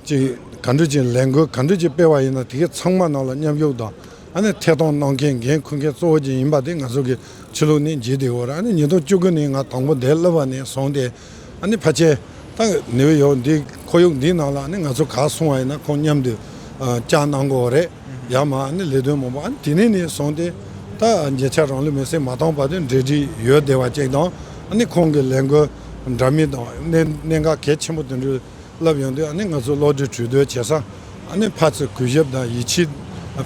ཅིག་ག་འདྲ་ཅིག་ལས་འགུལ་ག་འདྲ་ཅིག་སྤེལ་བ་ཡིན་ན་དེ་གའི་ཚང་མ་ནང་ལ་མཉམ་ཞུགས་དང་ཨ་ནི་ཐད་གཏོང་གནང་མཁན་འགན་འཁུར་མཁན་གཙོ་བོ་ཅིག་ཡིན་པ་དེ་ང་ཚོ་གི་ཕྱི་ལོགས་ནས་མཇལ་བསྡད་ཡོད་རེད། ཨ་ནི་ཉིས་སྟོང་བཅུ་དགུ་ནས་ང་དང་པོ་འདིར་སླེབས་པ་ནས་བཟུང་སྟེ་ཨ་ནི་ཕལ་ཆེར་ད་ནིའུ་ཡོག་འདི་ཁོར་ཡུག་འདིའི་ནང་ལ་ཨ་ནི་ང་ཚོ་ག་སོང་བ་ཡིན་ན་ཁོང་མཉམ་དུ་བཅར་གནང་དགོས་རེད། ཡར་མར་ཨ་ནི་ལས་དོན་མང་པོ་ཨ་ནི་དེ་ནས་ནས་བཟུང་སྟེ་ད་ཉེ་ཆར་རང་ལུས་མེར་སྲེག་མ་བཏང་བར་དུ་འབྲེལ་འདྲིས་ཡོད་བསྡད་པ་ཅིག་དང་། ཨ་ནི་ཁོང་གི་ལས་འགུལ་འདྲ་མིན་དང་གནད་གནད་འགག་གལ་ཆེན་པོ་དེ་འདྲ་ལབ་ཡོང་དུས་ཨ་ནི་ང་ཚོ་བློ་གྲོས་གྲོས་བསྡུར་བྱེད་ས་ཨ་ནི་ཕར་ཚུར་གུས་ཞབས་དང་ཡིད་ཆེས་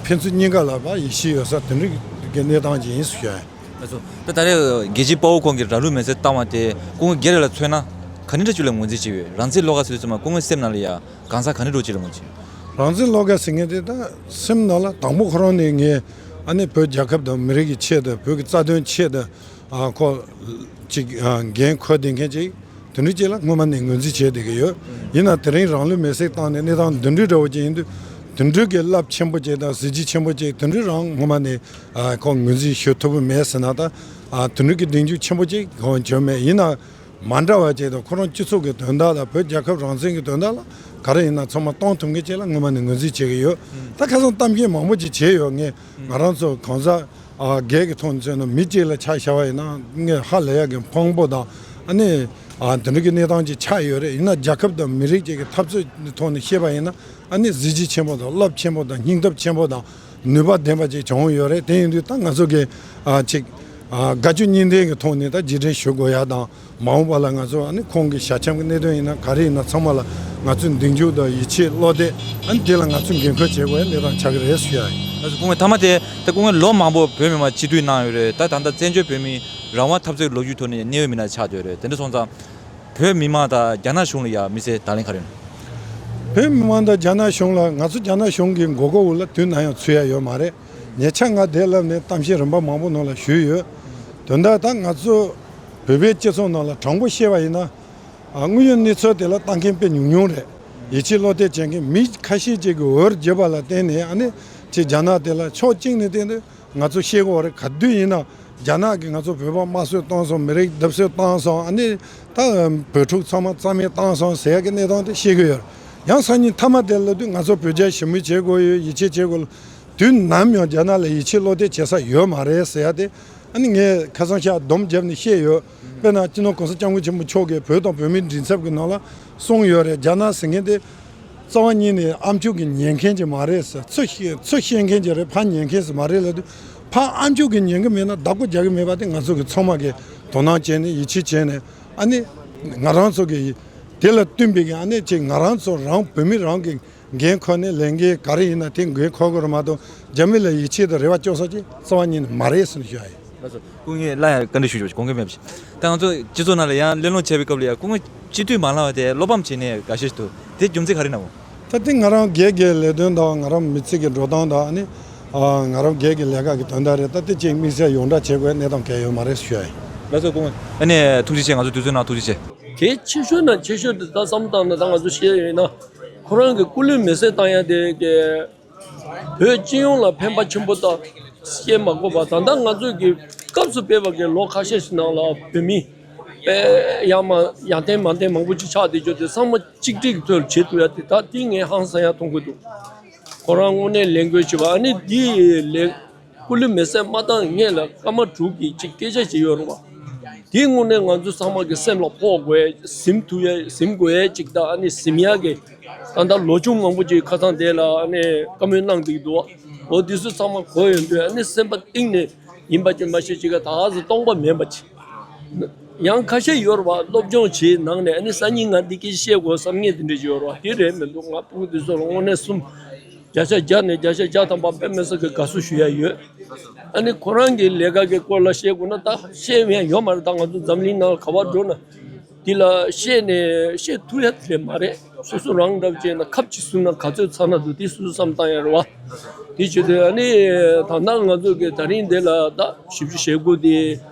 ཕན་ཚུན་གཉིས་ཀ་ལ་ཕར་ཡིད་ཆེས་ཡོད་ས་དེ་འདྲ་གི་གནས་སྟངས་ཅིག་ཡིན་ཟེར་ཞུ་ཡ་ཡིན། ལགས་སོ། ད་ད་རེས་རྒྱལ་གཅེས་དཔའ་བོ་ཁོང་གིས་རང་ལུས་མེར་སྲེག་བཏང་བ་དེ་སྐུ་ངོ་སྒེར་ལ་མཚོན་ན་ག་འདྲ་ཅིག་ལ་ངོས་འཛིན་བྱེད་ཡོད། རང་བཙན་བློ་དགའ་ཟེར་དུས་ཙམ་པ་སྐུ་ངོའི་སེམས་ནང་ལ་ཡ་གང་ཟག་ག་འདྲ་ཅིག་ལ་ངོས་འཛིན། རང་བཙན་བློ་དགའ་ཟེར་མཁན་དེ་ད་སེམས་ནང་ལ་དང་པོ་ཁོ་རང་ནས་ངས་ཨ་ནི་བོད་རྒྱལ་ཁབ་དང་མི་རིགས་ཀྱི་ཆེད་དུ་བོད་ཀྱི་རྩ་དོན་ཆེད་དུ་ཨ་ཁོ་ཅིག་ཨ་འགན་འཁུར་བསྡད་མཁན་ཅིག་དེ་འདྲ་ཅིག་ལ་སྔོན་མ་ནས་ངོས་འཛིན་བྱས་བསྡད་ཀྱི་ཡོད། ཡིན་ན་དེ་རིང་རང་ལུས་མེར་སྲེག་བཏང་ནས་གནས་སྟངས་འདི་འདྲ་འདྲ་བོ་ཅིག་ཡིན་དུས་དེ་འདྲ་གི་རླབས་ཆེན་པོ་ཅིག་དང་གཟི་བརྗིད་ཆེན་པོ་ཅིག་དེ་འདྲ་རང་སྔོན་མ་ནས་ཨ་ཁོ་ངོས་འཛིན་ཞུ་ཐུབ་ཀྱི་མེད་ཟེར་ན་ད་ཨ་དེ་འདྲ་གི་གདེང་འཇོག་ཆེན་པོ་ཅིག་ཁོ་བྱུང་མེད། ཡིན་ན། མ་འདྲ་བ་ཅིག་དང་ཁོ་རང་སྤྱི་ཚོགས་ཀྱི་དོན་དག་དང་བོད་རྒྱལ་ཁབ་རང་བཙན་གྱི་དོན་དག་ལ་ག་རེ་ཡིན་ན་ཚང་མ་གཏོང་ཐུབ་མཁན་ཅིག་ལ་སྔོན་མ་ནས་ངོས་འཛིན་བྱེད་ཀྱི་ཡོད། ད་ཁ་སང་གཏམ་བཤད་མང་པོ་ཅིག་བྱས་ཡོད། ངས་ང་རང་ཚོ་གང་ཟག་ཨ་སྒེར་གྱི་ཐོག་ནས་མཚོན་ན་མི་གཅིག་ལ་ཆ་བཞག་པ་ཡིན་ན་ངས་ཧ་ལས་ཡག་གི་ཕངས་པོ་དང་ཨ་ནི་ཨ་དེ་འདྲ་གི་གནས་སྟངས་ཅིག་ཆགས་ཡོད་རེད། ཡིན་ན་རྒྱལ་ཁབ་དང་མི་རིགས་ཅིག་གི་འཐབ་རྩོད་ཀྱི་ཐོག་ནས་བཤད་པ་ཡིན་ན་ཨ་ནི་གཟི་བརྗིད་ཆེན་པོ་དང་རླབས་ཆེན་པོ་དང་སྙིང་སྟོབས་ཆེན་པོ་དང་། ནུས་པ་ལྡན་པ་ཅིག་བྱུང་ཡོད་རེད། དེ་ཡིན་དུས་ད་ང་ཚོ་གི་ཨ་ཅིག་ཨ་དགའ་སྐྱོ་གཉིས་ལྡན་གྱི་ཐོག་ནས་ད་རྗེས་དྲན་ཞུ་དགོས་ཡ་དང་མ་འོངས་པ་ལ་ང་ཚོ་ཨ་ནི་ཁོང་གི་ཞལ་ཆེམས་ཀྱི་གནད་དོན་ཡིན་ན་ག་རེ་ཡིན་ན་ཚང་མ་ལ་ང་ཚོས་མདུན་འཇུག་དང་ཡིད་ཆེས་བློ་གཏད་ཨ་ནི་དེ་ལ་ང་ཚོས་འགན་ཁུར་བྱེད་དགོས་ཡ་གནས་སྟངས་ཆགས་ཀྱི་རེད་ཞུ་ཡ་ཡིན། ང་ཚོ་སྐུ་ངོ་མཐའ་མ་དེ་ད་སྐུ་ངོ་ལོ་མང་པོ་བོད་མི་མང་སྤྱི་འཐུས་གནང་ཡོད་རེད། ད་ད་ལྟ་བཙན་བྱོལ་བོད་མིའི་རང་དབང་འཐབ་རྩོད་ལོ་རྒྱུས་ཐོག་ནས་གནད་ཡོད་མི་སྣ་ཆགས་བསྡད་ཡོད་རེད། དེ་འདྲ་སོང་ཙང་། བོད་མི་མང་དང་རྒྱ་ནག་གཞུང་ལ་ཡང་དམིགས་བསལ་བརྡ་ལན་ག་རེ་ཡོད། བོད་མི་མང་དང་རྒྱ་ནག་གཞུང་ལ་ང་ཚོ་རྒྱ་ནག་གཞུང་གི་མགོ་སྐོར་འོག་ལ་དུས་ནམ་ཡང་ཚུད་ཡ་ཡོད་མ་རེད། ཉེ་ཆར་ང་འདིར་སླེབས་ནས་གཏམ་བཤད་རིམ་པ་མང་པོ་ནང་ལ་ཞུས་ཡོད། དོན་དག་ད་ང་ཚོ་བོད་པའི་སྤྱི་ཚོགས་ནང་ལ་དྲང་པོ་བཤད་པ་ཡིན་ན། ཨ་དངོས་ཡོད་གནས་ཚུལ་དེ་ལ་ལྟ་མཁན་དཔེ་ཉུང་ཉུང་རེད། ཡིད་ཆེས་བློ་གཏད་བྱེད་མཁན་མི་ཁ་ཤས་ཅིག་གིས་འུར་བརྗོད་པ་ལ་བརྟེན་ནས་ཨ་ནི་ཅིག་རྒྱ་ནག་དེ་ལ་ཕྱོགས་གཅིག་ནས་བལྟས་ན། ང་ཚོ་ཤེས་དགོས་རེད། ག་དུས་ཡིན་ན་རྒྱ་ནག་གིས་ང་ཚོ་བོད་པ་དམར་གསོད་བཏང་སོང་། མི་རིགས་རྡབ་གསིག་བཏང་སོང་། ཨ་ནི་ད་བོད་ཕྲུག་ཚང་མ་རྩ་མེད་བཏང་སོང་ཟེར་ཡ་གི་གནས་སྟངས་དེ་ཤེས་ཀྱི་ཡོད། ཡང་སང་ཉིན་མཐའ་མ་དེ་ལབ་དུས་ང་ཚོ་བོད་རྒྱ་ཞི་མོལ་བྱེད་དགོས་ཡོད། ཡིད་ཆེས་བྱེད་དགོས་ལ། དུས་ནམ་ཡང་རྒྱ་ནག་ལ་ཡིད་ཆེས་བློ་གཏད་བྱེད་ས་ཡོད་མ་རེད་ཟེར་ཡ་དེ་ཨ་ནི་ངས་ཁ་སང་ཤག་སྡོམ་བརྒྱབ་ནས་བཤད་ཡོད། དཔེར་ན་སྤྱི་ནོར་གོང་ས་སྐྱབས་མགོན་ཆེན་པོ་མཆོག་གིས་བོད་དང་བོད་མིའི་མགྲིན་ཚབ་ཀྱི་ནང་ལ་གསུངས་ཡོད་རེད། རྒྱ་ནག་ཟེར་མཁན་དེ། རྩ་བ་ཉིད་ནས་ཨ་མཆོག་གིས་ཉན་མཁན་ཅིག་མ་རེད་ཟེར། ཚུར་བཤད་ཚུར་བཤད་མཁན་ཅིག་རེད། ཕར་ཉན་མཁན་ཞིག་མ་རེད་ལབ་དུས། ཕར་ཨ་མཆོག་གིས་ཉན་གི་མེད་ན་བདག་པོ་རྒྱག་གི་མེད་པ་དེ་ང་ཚོ་གི་ཚང་མ་གིས་དོ་སྣང་བྱས་ནས་ཡིད་ཆེས་བྱས་ནས་ཨ་ནི་ང་རང་ཚོ་གི་དེ་ལ་བསྟུན་པའི་གི་ཨ་ནི་ཅིག་ང་རང་ཚོ་རང་བོད་མི་རང་གི་འགན་ཁུར་ནས་ལས་འགན་ག་རེ་ཡིན་ན་དེ་འགན་འཁུར་དགོས་རེད་མ་གཏོགས་རྒྱ་མི་ལ་ཡིད་ཆེས་དང་རེ་བ་བཅོལ་ས་ཅིག་རྩ་བ་ཉིད་ནས་མ་རེད་ཟེར་ནས་ཞུ་ཡ་ཡིན། ལགས་སོ། སྐུ་ངོས་སླར་ཡང་བཀའ་འདྲི་ཞུ་ཆོག་དགོངས་འགལ་མེད་པ་ཞིག་ད་ང་ཚོ་སྤྱི་ཚོགས་ནང་ལ་ཡང་གླེང་སློང་བྱས་པའི་སྐབས་ལ་ཡང་སྐུ་ངོ་སྤྱི་འཐུས་མ་ལངས་པ་དེ་བློ་ཕམ་བྱེད་མཁན་དགའ་ཤོས་ཤིག་འདུག་དེ་རྒྱུ་མཚན་ག་རེ་ཡིན་ནམ། ད་དེ་ང་རང་སྒེར་གྱི་ལས་དོན་དང་ང་རང་མི་ཚེ་གི་འགྲོ་སྟངས་དང་ཨ་ནི་ཨ་ང་རང་སྒེར་གྱི་ལས་ཀ་གི་དོན་དག་རེད། ད་དེ་ཅིག་དམིགས་བསལ་ཡོངས་བསྒྲགས་བྱེད་དགོས་གནས་སྟངས་གང་ཡང་ཡོད་མ་རེད་ཞུ་ཡ་ཡིན། ལགས་སོ་སྐུ་ངོ། ཨ་ནི་ཐུགས་རྗེ་ཆེ། ང་ཚོ་དུས་ཚོད་གནང་ཐུགས་རྗེ་ཆེ། གལ་ཆེ་ཤོས་ནང་ཆེ་ཤོས་དེ་ད་བསམ་བློ་བཏང་ན་ད་ང་ཚོ་བཤད་ཡོད་ན་ཁོ་རང་གི་སྐུ་ལུས་མེར་སྲེག་བཏང་ཡ་དེ་གི་བོད་སྤྱི་ཡོངས་ལ་ཕན་པ་ཆེན་པོ་དང་བཤད་མ་དགོས་པ། ད་ལྟ་ང་ཚོས་ཀྱི་སྐབས་སུ་བབས་པ་གི་ལོ་ཁ་ཤས་ཤིག་ནང་ལ་བོད་མི་ ཡང་མ་ཡང་བསྟན་མ་བསྟན་མང་པོ་ཅིག་ཆགས་བསྡད་རྒྱུ་དེ་ཚང་མ་གཅིག་སྒྲིལ་གྱི་ཐོག་ལ་བྱེད་ཐུབ་ཡ་དེ་ད་དེ་ངས་ཧང་སང་ཡ་མཐོང་གི་འདུག་ཁོ་རང་དངོས་གནས་ལས་འགུལ་བྱེད་པ་ཨ་ནི་འདི་ལས་སྐུ་ལུས་མེ་བསྲེགས་མ་བཏང་སྔས་ལ་སྐར་མ་དྲུག་གི་ཅིག་སྐད་ཆ་ཅིག་ཡོད་རེད་བ། དེ་དངོས་གནས་ང་ཚོ་ཚང་མ་གི་སེམས་ལ་ཕོག་དགོས་ཡ་ཟིན་ཐུབ་ཡ་ཟིན་དགོས་ཡ་ཅིག་ད་ཨ་ནི་ཟིན་ཡ་གི་ད་ལྟ་ལོ་ཆུང་མང་པོ་ཅིག་ཁ་སང་དེ་ལ་ཨ་ནི་བཀའ་མོལ་གནང་བསྡད་ཀྱི་འདུག་བ། འོ་དེ་ཚོ་ཚང་མ་གོ་ཡོང་དུས་ཨ་ནི་སེམས་པ་གཏིང་ནས་ཡིན་པ་ཅིག་མ་ཤེས་ཅིག་ག་ད་ག་ཟེ་སྟོང་པ་མེད་པ་ཅིག་ཡང་ཁ་ཤས་ཡོད་རེད་བ། སློབ་སྦྱོང་བྱེད་ནང་ནས་ཨ་ནི་སང་ཉིན་ང་འདི་སྐད་ཆ་བཤད་དགོས་བསམ་མཁན་དེ་འདྲ་ཅིག་ཡོད་རེད་བ། དེ་རེད་མི་འདུག་ང་ཕྲུ་གུ་དེ་ཚོ་ལ་དངོས་གནས་གསུམ་བརྒྱ་ཆ་བརྒྱ་ནས་བརྒྱ་ཆ་བརྒྱ་ཐམ་པ་དཔེ་མི་སྲིད་ཀྱི་དགའ་བསུ་ཞུ་ཡ་ཡོད། ཨ་ནི་ཁོ་རང་གི་ལས་ཀ་གི་སྐོར་ལ་བཤད་དགོས་ན་ད་བཤད་ཡ་ཡོད་མ་རེད། ད་ང་ཚོ་འཛམ་གླིང་ནང་ལ་ག་པར་འགྲོ་ན་འདི་ལ་བཤད་ནས་བཤད་ཐུབ་ཡ་དེ་རེད་མ་རེད། སོ་སོ་རང་འདྲ་བྱས་ན་ཁབ་ཅིག་བཟུང་ན་ག་ཚོད་ཚ་ན་འདུག་དེ་སོ་སོ་བསམ་བཏང་ཡ་རེད་བ། དེ་བྱེད་དུས་ཨ་ནི་ད་ལྟ་ང་ཚོ་གི་ད་རིང་འདི་ལ་ད་བཞི་བཅུ་ཞེ་དགུ་དེ་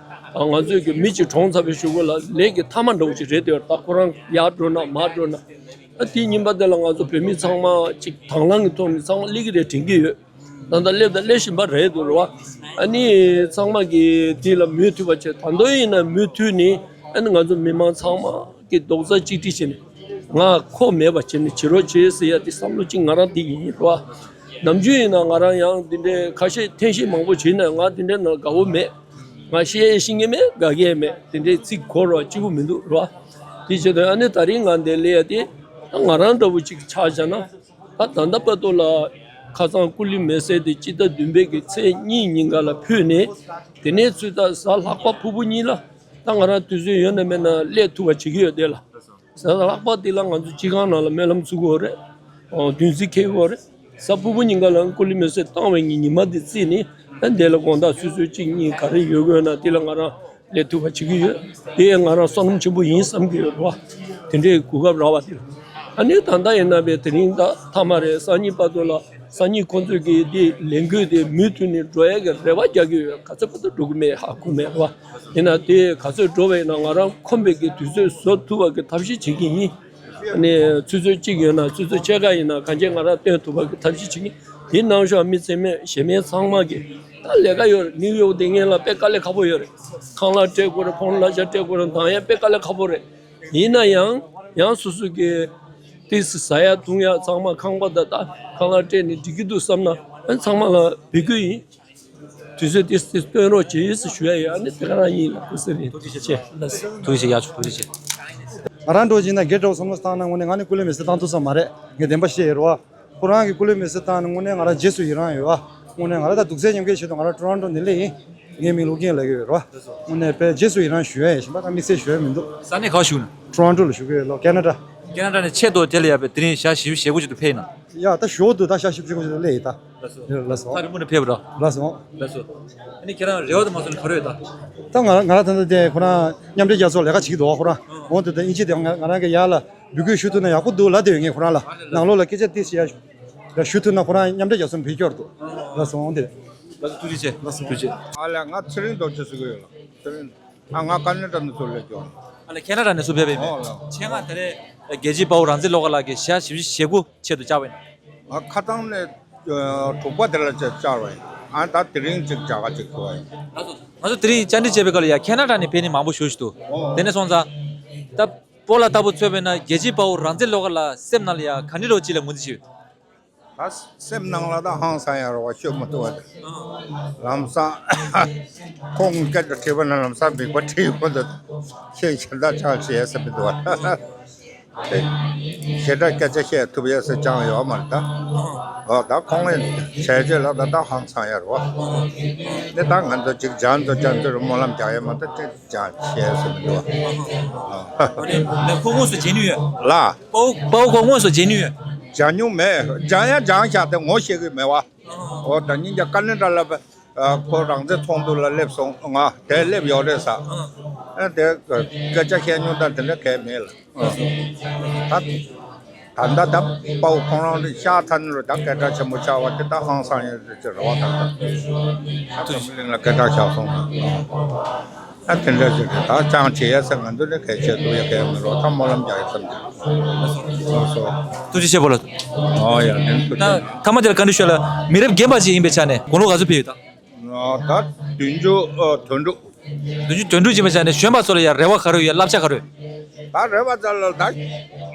ང་ཚོ་གི་མི་གཅིག་གྲོངས་ཚར་བའི་གཞུག་གུ་ལ་ལས་ཀྱི་མཐའ་མ་འདྲ་བོ་ཅིག་རེད་དེ། ད་ཁོ་རང་ཡར་འགྲོ་ན་མར་འགྲོ་ན་ཨ་དེའི་ཉིན་པ་དེ་ལ་ང་ཚོ་བོད་མི་ཚང་མ་ཅིག་དང་བླངས་ཀྱི་ཐོག་ནས་ཚང་མ་སླེབས་ཀྱི་རེད་དྲན་གྱི་ཡོད། ད་ལྟ་སླེབས་དང་སླེབས་བཞིན་པ་རེད་འདུག་རེད་བ། ཨ་ནི་ཚང་མ་གིས་དེ་ལ་མུ་མཐུད་པ་བྱས། ད་དུང་ཡིན་ན་མུ་མཐུད་ནས་ཨ་ནི་ང་ཚོ་མི་མང་ཚང་མ་གི་རྡོག་རྩ་གཅིག་སྒྲིལ་བྱས་ནས་ང་ཁོ་མེད་པ་བྱས་ནས་བྱེད་རོགས་བྱེད་ཟེར་ཡ་དེ་བསམ་བློ་གཅིག་ང་རང་དེ་ཡིན་རེད་བ། ནམ་རྒྱུན་ཡིན་ན་ང་རང་ཡང་དེ་འདྲའི་ཁ་ཤས་འཐེན་ཤེས་མང་པོ་བྱས་ན་ང་དེ་འདྲའི་ནང་དགའ་བོ་མེད། ང་བཤད་ཤེས་ཀྱི་མེད། དགའ་གི་མེད། དེ་འདྲའི་ཚིག་གོ་རོགས་སྐྱིད་པོ་མི་འདུག་རེད་བ། དེ་བྱས་ཏེ་ཨ་ནི་ད་རིང་ང་འདིར་སླེབས་ཡ་དེ་ད་ང་རང་འདྲ་བོ་གཅིག་ཆ་བཞག་ན། ད་ད་ལྟ་བར་དུ་ལ་ཁ་སང་སྐུ་ལུས་མེ་བསྲེགས་དེ་སྤྱི་ཟླ་བདུན་པའི་གི་ཚེས་གཉིས་ཉིན་ག་ལ་ཕུལ་ནས། དེ་ནས་ཚུར་ད་གཟའ་ལྷག་པ་ཕུར་བུ་གཉིས་ལ་ད་ང་རང་དུས་ཚོད་ཡོད་ན་མེད་ན་སླེབས་ཐུབ་པ་བྱེད་ཀྱི་ཡོད་དེ་ལ། གཟའ་ལྷག་པ་དེ་ལ་ང་ཚོ་སྤྱི་ཁང་ནང་ལ་སྨོན་ལམ་ཚུགས་ཀྱི་ཡོད་རེད། ཨོ་བདུན་ཚིགས་འཁེལ་གྱི་ཡོད་རེད། གཟའ་ཕུར་བུ་ཉིན་ག་ལ་སྐུ་ལུས་མེ་བསྲེགས་བཏང་བའི་ཉིན་ཉི་མ་དེ་བརྩིས་ནས་ཨ་འདི་ལ་དགོང་དག་ཆུ་ཚོད་གཅིག་གཉིས་ག་རེ་ཡོད་དགོས་ན་དེ་ལ་ང་རང་སླེབས་ཐུབ་པ་བྱེད་ཀྱི་ཡོད། དེ་ང་རང་བསོད་ནམས་ཆེན་པོ་ཡིན་བསམ་གྱི་ཡོད་རེད་བ། དེ་འདྲའི་གོ་སྐབས་རག་པ་དེ་ལ། ཨ་ནི་ད་ལྟ་ཡིན་ན་བས་དེ་རིང་ད་མཐའ་མ་རེད། སང་ཉིན་བར་དུ་ལ་སང་ཉིན་ཁོང་ཚོས་ཀྱི་དེ་ལས་འགུལ་དེ་མུ་མཐུད་ནས་འགྲོ་ཡ་གི་རེ་བ་རྒྱག་གི་ཡོད། ག་ཚོད་བར་དུ་འགྲོ་གི་མེད་ཧ་གོ་མེད་རེད་བ། ཡིན་ན་དེ་ག་ཚོད་འགྲོ་བ་ཡིན་ན་ང་རང་ཁོམ་པའི་གི་དུས་ཚོད་བཟོ་ཐུབ་པ་གི་ཐབས་ཤེས་བྱེད་ཀྱི་ཡིན། ཨ་ནི་ཆུ་ཚོད་གཅིག་ཡོད་ན་ཆུ་ཚོད་ཕྱེད་ཀ་ཡིན་ན་གང་ཅི་ང་རང་སྟོན་ཐུབ་པ་གི་ཐབས་ཤེས་བྱེད་ཀྱི་ཡིན། དེ་ནང་བཞིན་མི་ཚེ་མེད་གཞན་མི་ཚང་མ་གི་ད་ལས་ཀ་ཡོད་རེད། ནིའུ་ཡོག་དེ་ངེད་ལ་དཔེ་དཀའ་ལས་ཁག་པོ་ཡོད་རེད། ཁང་གླ་སྤྲད་དགོས་རེད། ཕོན་གླ་ཆ་སྤྲད་དགོས་རེད། ད་ཡང་དཔེ་དཀའ་ལས་ཁག་པོ་རེད། ཡིན་ན་ཡང་ཡང་སོ་སོ་གི་ཏིས་ཟ་ཡ་འཐུང་ཡ་ཚང་མ་ཁང་པ་ད་ད་ཁང་གླ་སྤྲད་ནས་འགྲིག་གི་འདུག་བསམ་ན་ཨ་ཚང་མ་ལ་འབོད་སྐུལ་ཡིན། དུས་ཚོད་ཏིས་ཏིས་སྟོན་རོགས་བྱེད་ཟེར་ཞུ་ཡ་ཡོད། ཨ་ནི་དེ་ག་རང་ཡིན་ལ་ཁུ་སི་རེད། ཐུགས་རྗེ་ཆེ། ལགས་སོ། ཐུགས་རྗེ་ཆེ། ཡག་ཆུ་ཐུགས་རྗེ་ཆེ། ང་རང་འགྲོ་བཞིན་ན་སྒེར་འདྲ་བོ་བསམ་བློ་བཏང་ན་དངོས་གནས་ང་ནི་སྐུ་ལས་མེད་ཟེར་བཏང་ཐུབ་ས་མ་རེད། ངས་བདེན་པ་བཤད་ཡོད་རེད་བ། ཁོ་རང་གི་སྐུ་ལས་མེད་ཟེར་བཏང་ན་དངོས་གནས་ང་རང་རྗེས་སུ་ཡི་རང་ཡོད་བ། དངོས་གནས་ང་རང་ད་སྡུག་ཚད་མཉམ་སྐྱེད་བྱེད་དུ་ང་རང་ཊོ་རོན་ཊོ་ནས་སླེབས་ཡིན། ངའི་མིང་ལུག་རྒན་ལབ་ཀྱི་ཡོད་རེད་བ། དངོས་གནས་དཔེ་རྗེས་སུ་ཡི་རང་ཞུ་ཡ་ཡིན། གཞན་པ་ད་དམིགས་བསལ་ཞུ་ཡ་མི་འདུག་ས་གནས་ག་བ་བཞུགས་ན། ཊོ་རོན་ཊོ་ལ་བཞུགས་ཀྱི་ཡོད་ལོ། ཁེ་ན་ཌ། ཁེ་ན་ཌ་ནས་ཆེད་དུ་དེ་ལ་ཡ་དཔེ་དེ་རིང་ཞག་བཞི་བཅུ་ཞེ་དགུ་ཅིག་ཏུ་ཕེབས་ཡིན་ན། ཡ་ད་ཞོགས་དུས་ད་ཞག་བཞི་བཅུ་ཞེ་དགུ་ཅིག་ཏུ་སླེབས་ཡིན་ད། ལགས་སོ། ལགས་སོ། ཐག་རིང་པོ་ནས་ཕེབས་རོགས། ལགས་སོ། ལགས་སོ། ཨ་ནི་ཁྱེད་རང་རེ་བ་དང་མ་སོང་ནས་ག་རེ་ཡོད་ད། ད་ང་ང་རང་ད་ལྟ་དེ་ཁོ་རང་མཉམ་འབྲེལ་རྒྱལ་ཚོགས་ལས་ཀ་བྱེད་ཀྱི་འདུག་ཁོ་རང་འོང་དུས་ད་ཨིན་ཇི་དེ་ང་ང་རང་གི་ཡར་ལ་འབོད་སྐུལ་ཞུ་ཐུབ་ན་ཡག་པོ་འདུག་ལབ་བསྡད་ཡོད། ངས་ཁོ་རང་ལ་ནང་ལོགས་ལ་སྐད་ཆ་ཏོག་ཙམ་ཡར་ཞུ་ཐུབ་ན་ཁོ་རང་མཉམ་འབྲེལ་རྒྱལ་ཚོགས་འབུལ་སྐྱོར་འདུག་ལགས་སོ། འོང་དེ། ལགས་སོ། ཐུགས་རྗེ་ཆེ། ལགས་སོ། ཐུགས་རྗེ་ཆེ། ཨ་ལས། ང་ཚེ་རིང་རྡོ་རྗེ་ཟེར་གྱི་ཡོད་ལ། ཚེ་རིང་། ཨ་ང་ཀ་ནེ་ཌ་ནས་ཚུར་སླེབས་ཀྱི་ཡོད། ཨ་ལས། ཁེ་ན་ཌ་ནས་ཚུར་ཕེབས་པའི་མི། ཨོ་ལགས། ཆེད་མངགས་དེ་རེད། རྒྱལ་གཅེས་དཔའ་བོ་རང་བཙན་བློ་དགའ་ལགས་ཀྱིས་ཞག་བཞི་བཅུ་ཞེ་དགུ་ཆེད་དུ་བཅར་བ་ཡིན། ང་ཁ་སང་ནས་ཨ་དྲུག་པ་དེ་ལ་བཅར་བ་ཡིན། ཨ་ད་དེ་རིང་ཅིག་བཅར་ག་ཅིག་ཞུ་བ་ཡིན། ང་ཚོ་དེ་རིང་བཅར་འདྲི་བྱས་པའི་སྐབས་ལ་ཡ་ཁེ་ན་ཌ་ནས་ཕེབས་མཁན་མང་པོ་ཞེ་པོ་ཅིག་འདུག་ཨོ། དེ་ནས་སོང་ཙང་། ད་སྤོ་ལགས་ལྟ་བུ་ཚོས་དཔེར་ན་རྒྱལ་གཅེས་དཔའ་བོ་རང་བཙན་བློ་དགའ་ལགས་སེམས་ནང་ལ་ཡ་ག་འདྲ་འདྲ་བོ་ཅིག་ལ་ངོས་འཛིན་བྱེད་ཀྱི་ཡོད། ད་སེམས་ནང་ལ་ད་ཧང་སང་ཡ་རེད་བ། ཤོད་མི་ཐུབ་པ་དེ། ལམ་སང་ཁོང་སྐད་ཆ་དྲིས་པ་ན་ལམ་སང་མིག་པ་བྲིས་ཡོང་དུས་ཁྱེད་གཞན་དག་ཅང་བྱེད་ཡ་ཟེར་མི་འདུག་བ། དེ་ཞེ་དྲག་སྐད་ཆ་བཤད་ཐུབ་ཡ་ཟེར་ཅང་ཡོད་མ་རེད་ད། འོ་ད་ཁོང་གི་བྱས་རྗེས་ལ་ད་ད་ཧང་སང་ཡ་རེད་བ། དེ་ད་ང་ཚོ་ཅིག་སྦྱང་ཚོ་སྦྱང་ཚོ་རུ་སྨོན་ལམ་རྒྱག་ཡ་མ་གཏོགས་ཅིག་ཅང་བྱས་ཟེར་མི་འདུག་བ། ཨ་ནི་ཁོ་དངོས་སུ་མཇལ་ནུས་ཡོད། ལ། དཔའ་བོ་དཔའ་བོ་ཁོ་དངོས་སུ་མཇལ་ནུས་ཡོད། མཇལ་མྱོང་མེད། མཇལ་ཡང་མཇལ་ཤག་དེ་ངོ་ཤེས་ཀྱི་མེད་བ། འོ་ད་སྙིང་རྗེ། ཀ་ནེ་ཌ་ལ་ཨ་ཁོ་རང་བཙན་ཚོགས་འདུ་ལ་སླེབས་སོང་། ང་དེ་སླེབས་ཡོད་རེད་ཟེར། ཨ་དེ་སྐད་ཆ་བཤད་མྱོང་དང་དེ་འདྲ་གས་མེད་ལ། ད་ད་ལྟ་ད་དཔའ་བོ་ཁོང་རང་རེད་ཤག་ཐ་ནི་རུ་ད་སྐད་གྲགས་ཆེན་པོ་ཆགས་པ་དེ་ད་ཧང་སང་ཡོད་རེད་ཅེས་རེ་བ་དང་། ད་འཛམ་བུ་གླིང་ལ་སྐད་གྲགས་ཆགས་སོང་ན། ཨ་དེ་འདྲ་ཞིག་རེད། ད་ཅང་བྱེད་ཡ་ཟེར་ང་ཚོ་ནི་གལ་ཆེ་འདུག་ཡ་གལ་མི་རོགས་ད་སྨོན་ལམ་རྒྱག་ཡ་ཙམ་གྱིས། ལགས་སོ། ཐུགས་རྗེ་ཆེ་སྤོ་ལགས། ཨོ་ཡ་ལན་ཐུགས་རྗེ། ད་ཐ་མ་དེར་བཀའ་འདྲི་ཞུ་ལ། མི་རབས་རྒན་པ་ཞིག་ཡིན་པའི་ཆ་ནས་དགུང་ལོ་ག་ཚོད་ཕེབས་ཡོད་ད། ད་བདུན་ཅུ་དོན་དྲུག་བདུན་ཅུ་དོན་དྲུག་ཅེས་པ་བྱས་ནས་གཞོན་པ་ཚོ་ལ་ཡང་རེ་བ་ག་རེ་ཡོད། བསླབ་བྱ་ག་རེ་ཡོད། ད་རེ་བ་ཙམ་ལ་ད་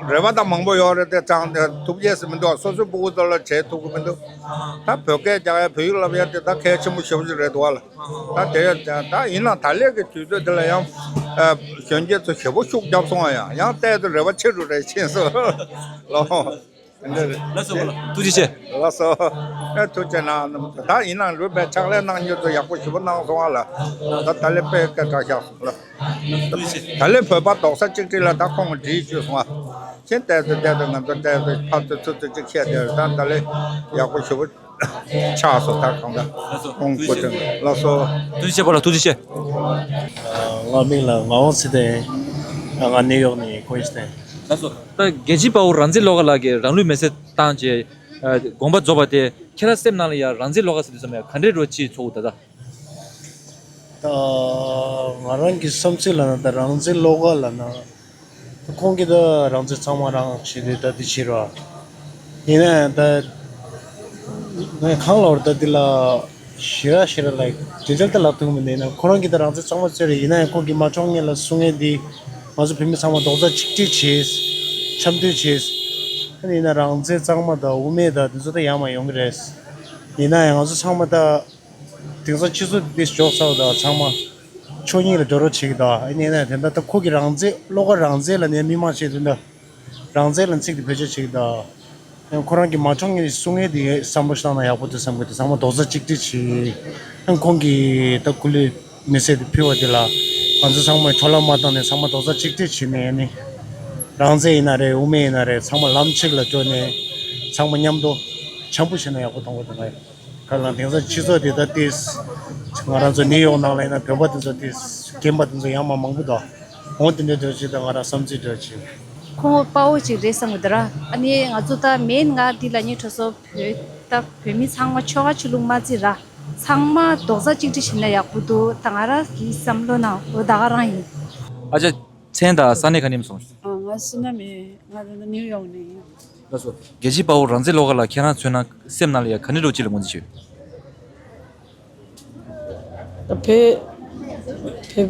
རེ་བ་ད་མང་པོ་ཡོད་རེད་དེ། ཅང་དེ་ཐུབ་རྒྱས་སུ་མི་འདུག་སོ་སོའི་སྤུ་གུ་ཚོ་ལ་བྱེད་ཐུབ་ཀྱི་མི་འདུག་ད་བོད་སྐད་རྒྱག་ཡ་བོད་ཡིག་བསླབ་ཡ་དེ་ད་གལ་ཆེན་པོ་ཞེ་པོ་ཅིག་རེད་འདུག་བ་ལ། ད་དེ་ད་ཡིན་ན་ད་ལས་ཀྱི་དུས་ཚོད་དེ་ལ་ཡང་གཞོན་སྐྱེས་ཚོ་ཞེ་པོ་ཤུགས་བརྒྱབ་སོང་བ། ཡང་ཡང་ལྟས་དུ་རེ་བ་ཆེ་རུ་རེ་ཕྱིན་སོང་ལོ། ལགས་སོ། ཐུགས་རྗེ་ཆེ། ལགས་སོ། ཨེ་ཐུགས་རྗེ་གནང་། ད་ཡིན་ནའང་ལུས་པའི་ཕྱག་ལས་གནང་མཁན་ཚོ་ཡག་པོ་ཞེ་པོ་གནང་སོང་བ་ལ། ད་ད་ལས་དཔེ་སྐད་གྲགས་བཞག་སོང་ལ། ཐུགས་རྗེ་ཆེ། ད་ལས་བོད་པ་རྡོག་རྩ་གཅིག་སྒྲིལ་ལ་ད་ཁོང་གིས་འགྲིག་བྱུང་སོང་བ། ཁྱེད་ལྟས་དུ་ལྟས་དུ་ང་ཚོ་ལྟས་དུ་ཕར་ཚུར་ཚུར་ཚུར་གཅིག་བཤད་དེ་ད་ད་ལས་ཡག་པོ་ཞེ་པོ་ཆགས་སོང་ད་གང་ལྟར། ཁོང་སྐུ་དྲིན། ལགས་སོ། ཐུགས་རྗེ་ཆེ་བ་ལ། ཐུགས་རྗེ་ཆེ། ང་མིང་ལ་ངག་དབང་ཚེ་བརྟན། ང་ནིའུ་ཡོག་ནས་ཁོ་ཡིན་ཟེར། ལགས་སོ། ད་རྒྱལ་གཅེས་དཔའ་བོ་རང་བཙན་བློ་དགའ་ལགས་ཀྱིས་རང་ལུས་མེར་སྲེག་བཏང་རྗེས་དགོངས་པ་རྫོགས་པ་དེ་ཁྱེད་རང་སེམས་ནང་ལ་ཡང་རང་བཙན་བློ་དགའ་ཟེར་དུས་ཙམ་ཡང་ག་འདྲའི་རོ་ཅིག་ཚོར་འདུག་ད། ད་ང་རང་གི་བསམ་ཚུལ་ལ་ན་ད་རང་བཙན་བློ་དགའ་ལ་ན་ད་ཁོང་གིས་ད་རང་བཙན་ཚང་མ་རང་བྱས་ཏེ་ད་དེ་བྱས་ར། ཡིན་ན་ཡང་ད་ངས་གང་ལབ་ར་ད་འདི་ལ་ཞེ་དྲག་ཞེ་དྲག་ལ་ཇི་འདྲ་ད་ལབ་ཐུབ་མི་འདུག་ཡིན་ན་ཁོ་རང་གིས་ད་རང་བཙན་ཚང་མ་རྩོད་རེད། ཡིན་ན་ཡང་ཁོང་གིས་མ་འཕྲོག་མཁན་ལ་སྲུང་མཁན་འདི་ང་ཚོ་བོད་མི་ཚང་མ་རྡོག་རྩ་གཅིག་སྒྲིལ་བྱས། འཆམ་མཐུན་བྱས། ཨ་ནི་ཡིན་ན་རང་བཙན་གཙང་མ་དང་དབུ་མེད་དང་དེ་ཚོ་ད་ཡར་མར་ཡོང་གི་རེད། ཡིན་ན་ཡང་ང་ཚོ་ཚང་མ་ད། དེང་སང་སྤྱི་ཚོགས་འདི་འཇོག་ཚར་བ་དང་ཚང་མ་ཆོས་ཉིད་ལ་འགྲོ་རོགས་བྱེད་ཀྱི་འདུག་ཨ་ནི་ན་དེ་འདྲ་ད་ཁོ་གི་རང་བཙན་བློ་དགའ་རང་བཙན་ལ་ནས་མི་མང་ཆེ་དེ་འདྲ་རང་བཙན་ལ་ཚིག་དེ་བེད་སྤྱོད་བྱེད་ཀྱི་འདུག་ཁོ་རང་གི་མ་འཕྲོག་མཁན་གྱི་སྲུང་མཁན་དེ་བསམ་བློ་བཏང་ན་ཡག་པོ་འདུག་བསམ་གི་འདུག་ཚང་མ་རྡོག་རྩ་གཅིག་སྒྲིལ་བྱེད། ཁོང་གིས་ད་སྐུ་ལུས་མེར་སྲེག་དེ་ཕུལ་བ་དེ་ལ་ང་ཚོ་ཚང་མས་འཕྲོ་བརླག་མ་བཏང་ནས་ཚང་མ་རྡོག་རྩ་གཅིག་སྒྲིལ་བྱེད་ནས་ཨ་ནི་རང་བཙན་ཡིན་ན་རེད་དབུ་མེད་ཡིན་ན་རེད་ཚང་མ་ལམ་གཅིག་ལ་འགྲོ་ནས་ཚང་མ་མཉམ་དུ་འཆམ་པོ་བྱས་ན་ཡག་པོ་མཐོང་གི་འདུག་ང་། ག་ལ་དེང་སང་སྤྱི་ཚོགས་དེ་ད་ལྟའི་ང་རང་ཚོ་ནིའུ་ཡོག་ནང་ལ་ཡིན་ན་བོད་པ་དེ་ཚོ་དེ་རྒན་པ་དེ་ཚོ་ཡང་མ་མང་པོ་འདུག་འོང་དེ་འདྲའི་འདྲ་ཅིག་ད་ང་རང་བསམ་ཚུལ་འདྲ་ཅིག་ཁོང་དཔའ་བོ་ཅིག་རེད་བསམ་གི་འདུག་ར། ཨ་ནི་ང་ཚོ་ད་མེད་ང་འདི་ལ་ཉེ་གྲོ་སོ་བོད་ད་བོད་མི་ཚང་མ་ཆོལ་ཁ་ཆོས་ལུགས་མ་བརྩི་ར། ཚང་མ་རྡོག་རྩ་གཅིག་སྒྲིལ་བྱས་ན་ཡག་པོ་འདུག་ད་ང་རང་གི་བསམ་བློ་ནང་འོ་ད་ག་རང་ཡིན། ཨ་ཅག་མཚན་དང་ས་གནས་ག་ནས་སོང་། ཨ་ང་བསོད་ནམས་ཡིན། ང་རང་ནིའུ་ཡོག་ནས་ཡིན། ལགས་སོ། རྒྱལ་གཅེས་དཔའ་བོ་རང་བཙན་བློ་དགའ་ལགས་ཁྱེད་རང་མཚོན་ན་སེམས་ནང་ལ་ཡ་ག་འདྲ་འདྲ་ཅིག་ལ་ངོས་འཛིན་བྱོས། ད་བོད་བོད་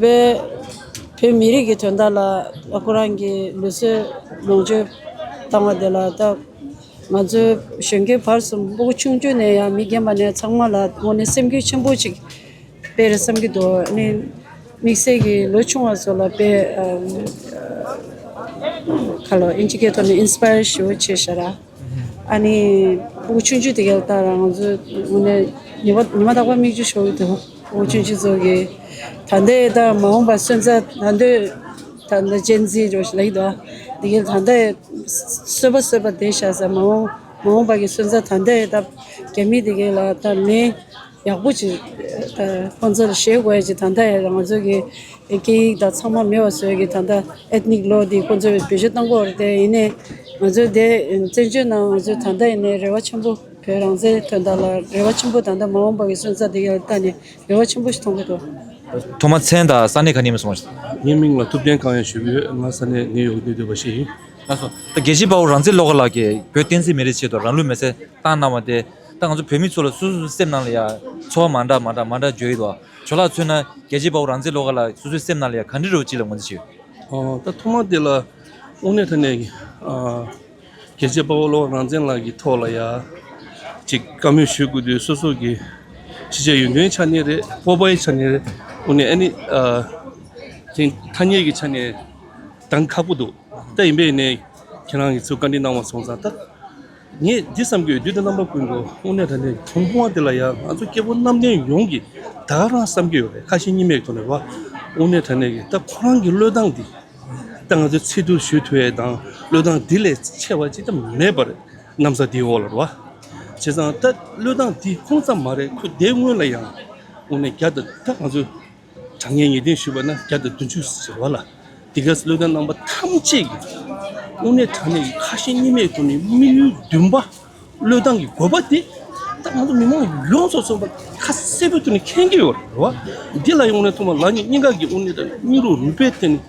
པའི་བོད་མི་རིགས་ཀྱི་དོན་དག་ལ་ཁོ་རང་གི་ལུས་སྲོག་ལོངས་སྤྱོད་བཏང་བ་དེ་ལ་ད་ང་ཚོའི་གཞོན་སྐྱེས་བར་གསུམ་སྤུ་གུ་ཆུང་ཆུང་ནས་ཡང་མི་རྒན་པ་ནས་ཚང་མ་ལ་དངོས་གནས་སེམས་འགུལ་ཆེན་པོ་ཅིག་དཔེ་རེད་བསམ་གྱི་འདུག་ཨ་ནི་དམིགས་བསལ་གྱི་ལོ་ཆུང་བ་ཚོ་ལ་དཔེ་ཨམ་ཁ་ལོ་ཨིན་ཇི་སྐད་ཐོག་ནས་ཨིན་སི་པ་ཡར་ཞེ་པོ་བྱས་ཤག་ར། ཨ་ནི་ཕྲུ་གུ་ཆུང་ཆུང་དེ་ག་ལ་ལྟ་ར་ང་ཚོ་དངོས་གནས་ཉི་མ་ཉི་མ་རྟག་པར་མིག་ཆུ་ཤོར་གྱི་འདུག་ཕྲུ་གུ་ཆུང་ཆུང་ཚོ་གི་ད་ལྟའི་ད་མ་འོངས་པ་སོན་རྩ་ད་ལྟའི་ད་ལྟ་ཇེན་ཛི་འགྲོ་ཞིག་ལ་ཡིན་འདུག་དེ་ག་ལ་ད་ལྟའི་གསོད་པ་གསོད་པ་དེ་བཞག་ས་མ་འོངས་མ་འོངས་པ་གི་སོན་རྩ་ད་ལྟའི་ད་རྒྱ་མི་དེ་ག་ལ་ད་ལན། ཡག་པོ་ཅིག་ད་ཁོང་ཚོར་བཞེས་དགོས་ཡ་ཅིག་ད་ལྟ་ཡ་ང་ཚོ་གི་སྐད་ཡིག་དང་ཚང་མ་མེད་པ་བཟོས་ཀྱི་ད་ལྟ་ཨེཐ་ནིག་ལོ་འདི་ཁོང་ཚོས་བེད་སྤྱོད་གཏོང་གི་ཡོད་རེད་དེ། ཡིན་ནའི་ང་ཚོའི་དེ་བཙན་བྱོལ་ནང་ང་ཚོས་ད་ལྟ་ཡིན་ནའི་རེ་བ་ཆེན་པོ་བོད་རང་བཙན་དོན་དག་ལ་རེ་བ་ཆེན་པོ་ད་ལྟ་མ་འོངས་པ་གི་སོན་རྩ་འདི་ག་ལ་ལྟ་ནས་རེ་བ་ཆེན་པོ་ཞིག་མཐོང་གི་འདུག་ཐོག་མར་མཚན་དང་ས་གནས་ག་ནས་སོང་བ། ངའི་མིང་ལ་ཐུབ་བསྟན་གང་ཡང་ཞུ་གི་ཡོད། ང་ས་གནས་ནིའུ་ཡོག་ནས་སྡོད་པ་ཞིག་ཡིན། ལགས་སོ། ད་རྒྱལ་གཅེས་དཔའ་བོ་རང་བཙན་བློ་དགའ་ལགས་ཀྱིས་བོད་བསྟན་སྲིད་མི་རིགས་ཆེད་དུ་རང་ལུས་མེར་སྲེག་བཏང་གནང་བ་དེ་ད་ང་ཚོ་བོད་མི་ཚོ་ལ་སོ་སོ་སོའི་སེམས་ནང་ལ་ཡ་ཚོར་བ་མ་འདྲ་མ་འདྲ་མ་འདྲ་བརྗོད་ཡོད་དོ། ཇོ་ལགས་མཚོན་ན་རྒྱལ་གཅེས་དཔའ་བོ་རང་བཙན་བློ་དགའ་ལགས་སོ་སོའི་སེམས་ནང་ལ་ཡ་ག་འདྲ་རོ་ཅིག་ལ་ངོས་འཛིན་བྱེད། ཨོ་ད་ཐོག་མ་དེ་ལ་དངོས་གནས་དྲང་གནས་ཀྱི་ཨ་རྒྱལ་གཅེས་དཔའ་བོ་བློ་དགའ་རང་བཙན་ལགས་ཀྱི་ཐོག་ལ་ཡ་ཅིག་བཀའ་མོལ་ཞུ་དགོས་དུས་སོ་སོ་གི་ཕྱི་རྒྱལ་ཡོན་ཏན་ཆ་ནས་རེད། སྤོབས་པའི་ཆ་ནས་རེད། དངོས་གནས་ཨ་ནི་ཨ་དེ་ཐ་སྙད་ཀྱི་ཆ་ནས་འདང་ཁག་པོ་འདུག་ད་ཡིན་པས་ནས་ཁྱེད་རང་གིས་ཚུར་བཀའ་འདྲི་གནང་བ་སོང་ཙང་ད་ངས་འདི་བསམ་གྱི་ཡོད། དུས་དང་རྣམ་པ་ཀུན་ཏུ་དངོས་གནས་དྲང་གནས་བུ་མོ་དེ་ལ་ཡང་ང་ཚོ་སྐྱེ་བོ་གནམ་བསྟན་ཡོངས་ཀྱིས་ད་ག་རང་བསམ་གྱི་ཡོད་རེད། ཁ་ཞེ་གཉིས་མེད་ཐོག་ནས་བ་དངོས་གནས་དྲང་གནས་ཀྱི་ད་ཁོ་རང་གི་བློས་བཏང་འདི་ད་ང་ཚོ་ཚིག་ཐོ་ཞུ་ཐུབ་ཡས་དང་བློས་བཏང་འདི་ལས་ཆེ་བ་ཅིག་ད་མེད་པ་རེད། གནམ་ས་འདིའི་འོག་ལ་རེད་བ། བྱས་ཙང་ད་བློས་བཏང་འདི་ཁོང་ཙམ་མ་རེད། ཁོ་དེ་སྔོན་ལ་ཡང་དངོས་གནས་རྒྱ་དང་ད་ང་ཚོ་དྲང་ངེས་ངེས་གཏན་ཞུས་པ་ན་བརྒྱ་དང་བདུན་ཅུ་ཟེར་བ་ལ། འདི་ག་བློས་བཏང་གནང་པ་ཐམས་ཅད་ཀྱིས་དངོས་གནས་དྲང་གནས་ཀྱི་ཁ་ཞེ་གཉིས་མེད་ཐོག་ནས་དམིགས་ཡུལ་འདུན་པ་བློས་བཏང་གི་དགོས་པ་དེ་ད་ང་ཚོ་མི་མང་ཡོངས་སུ་ཚང་མ་ཁ་གསལ་པོའི་ཐོག་ནས་མཁྱེན་གྱི་ཡོད་རེད་བ། འདི་ལ་ཡོང་ནས་ཐོག་མ་ལག་གཉིས་གཉིས་ཀ་གི་དངོས་གནས་དང་སྙིང་རུས་རུས་པའི་སྟེང་ནས་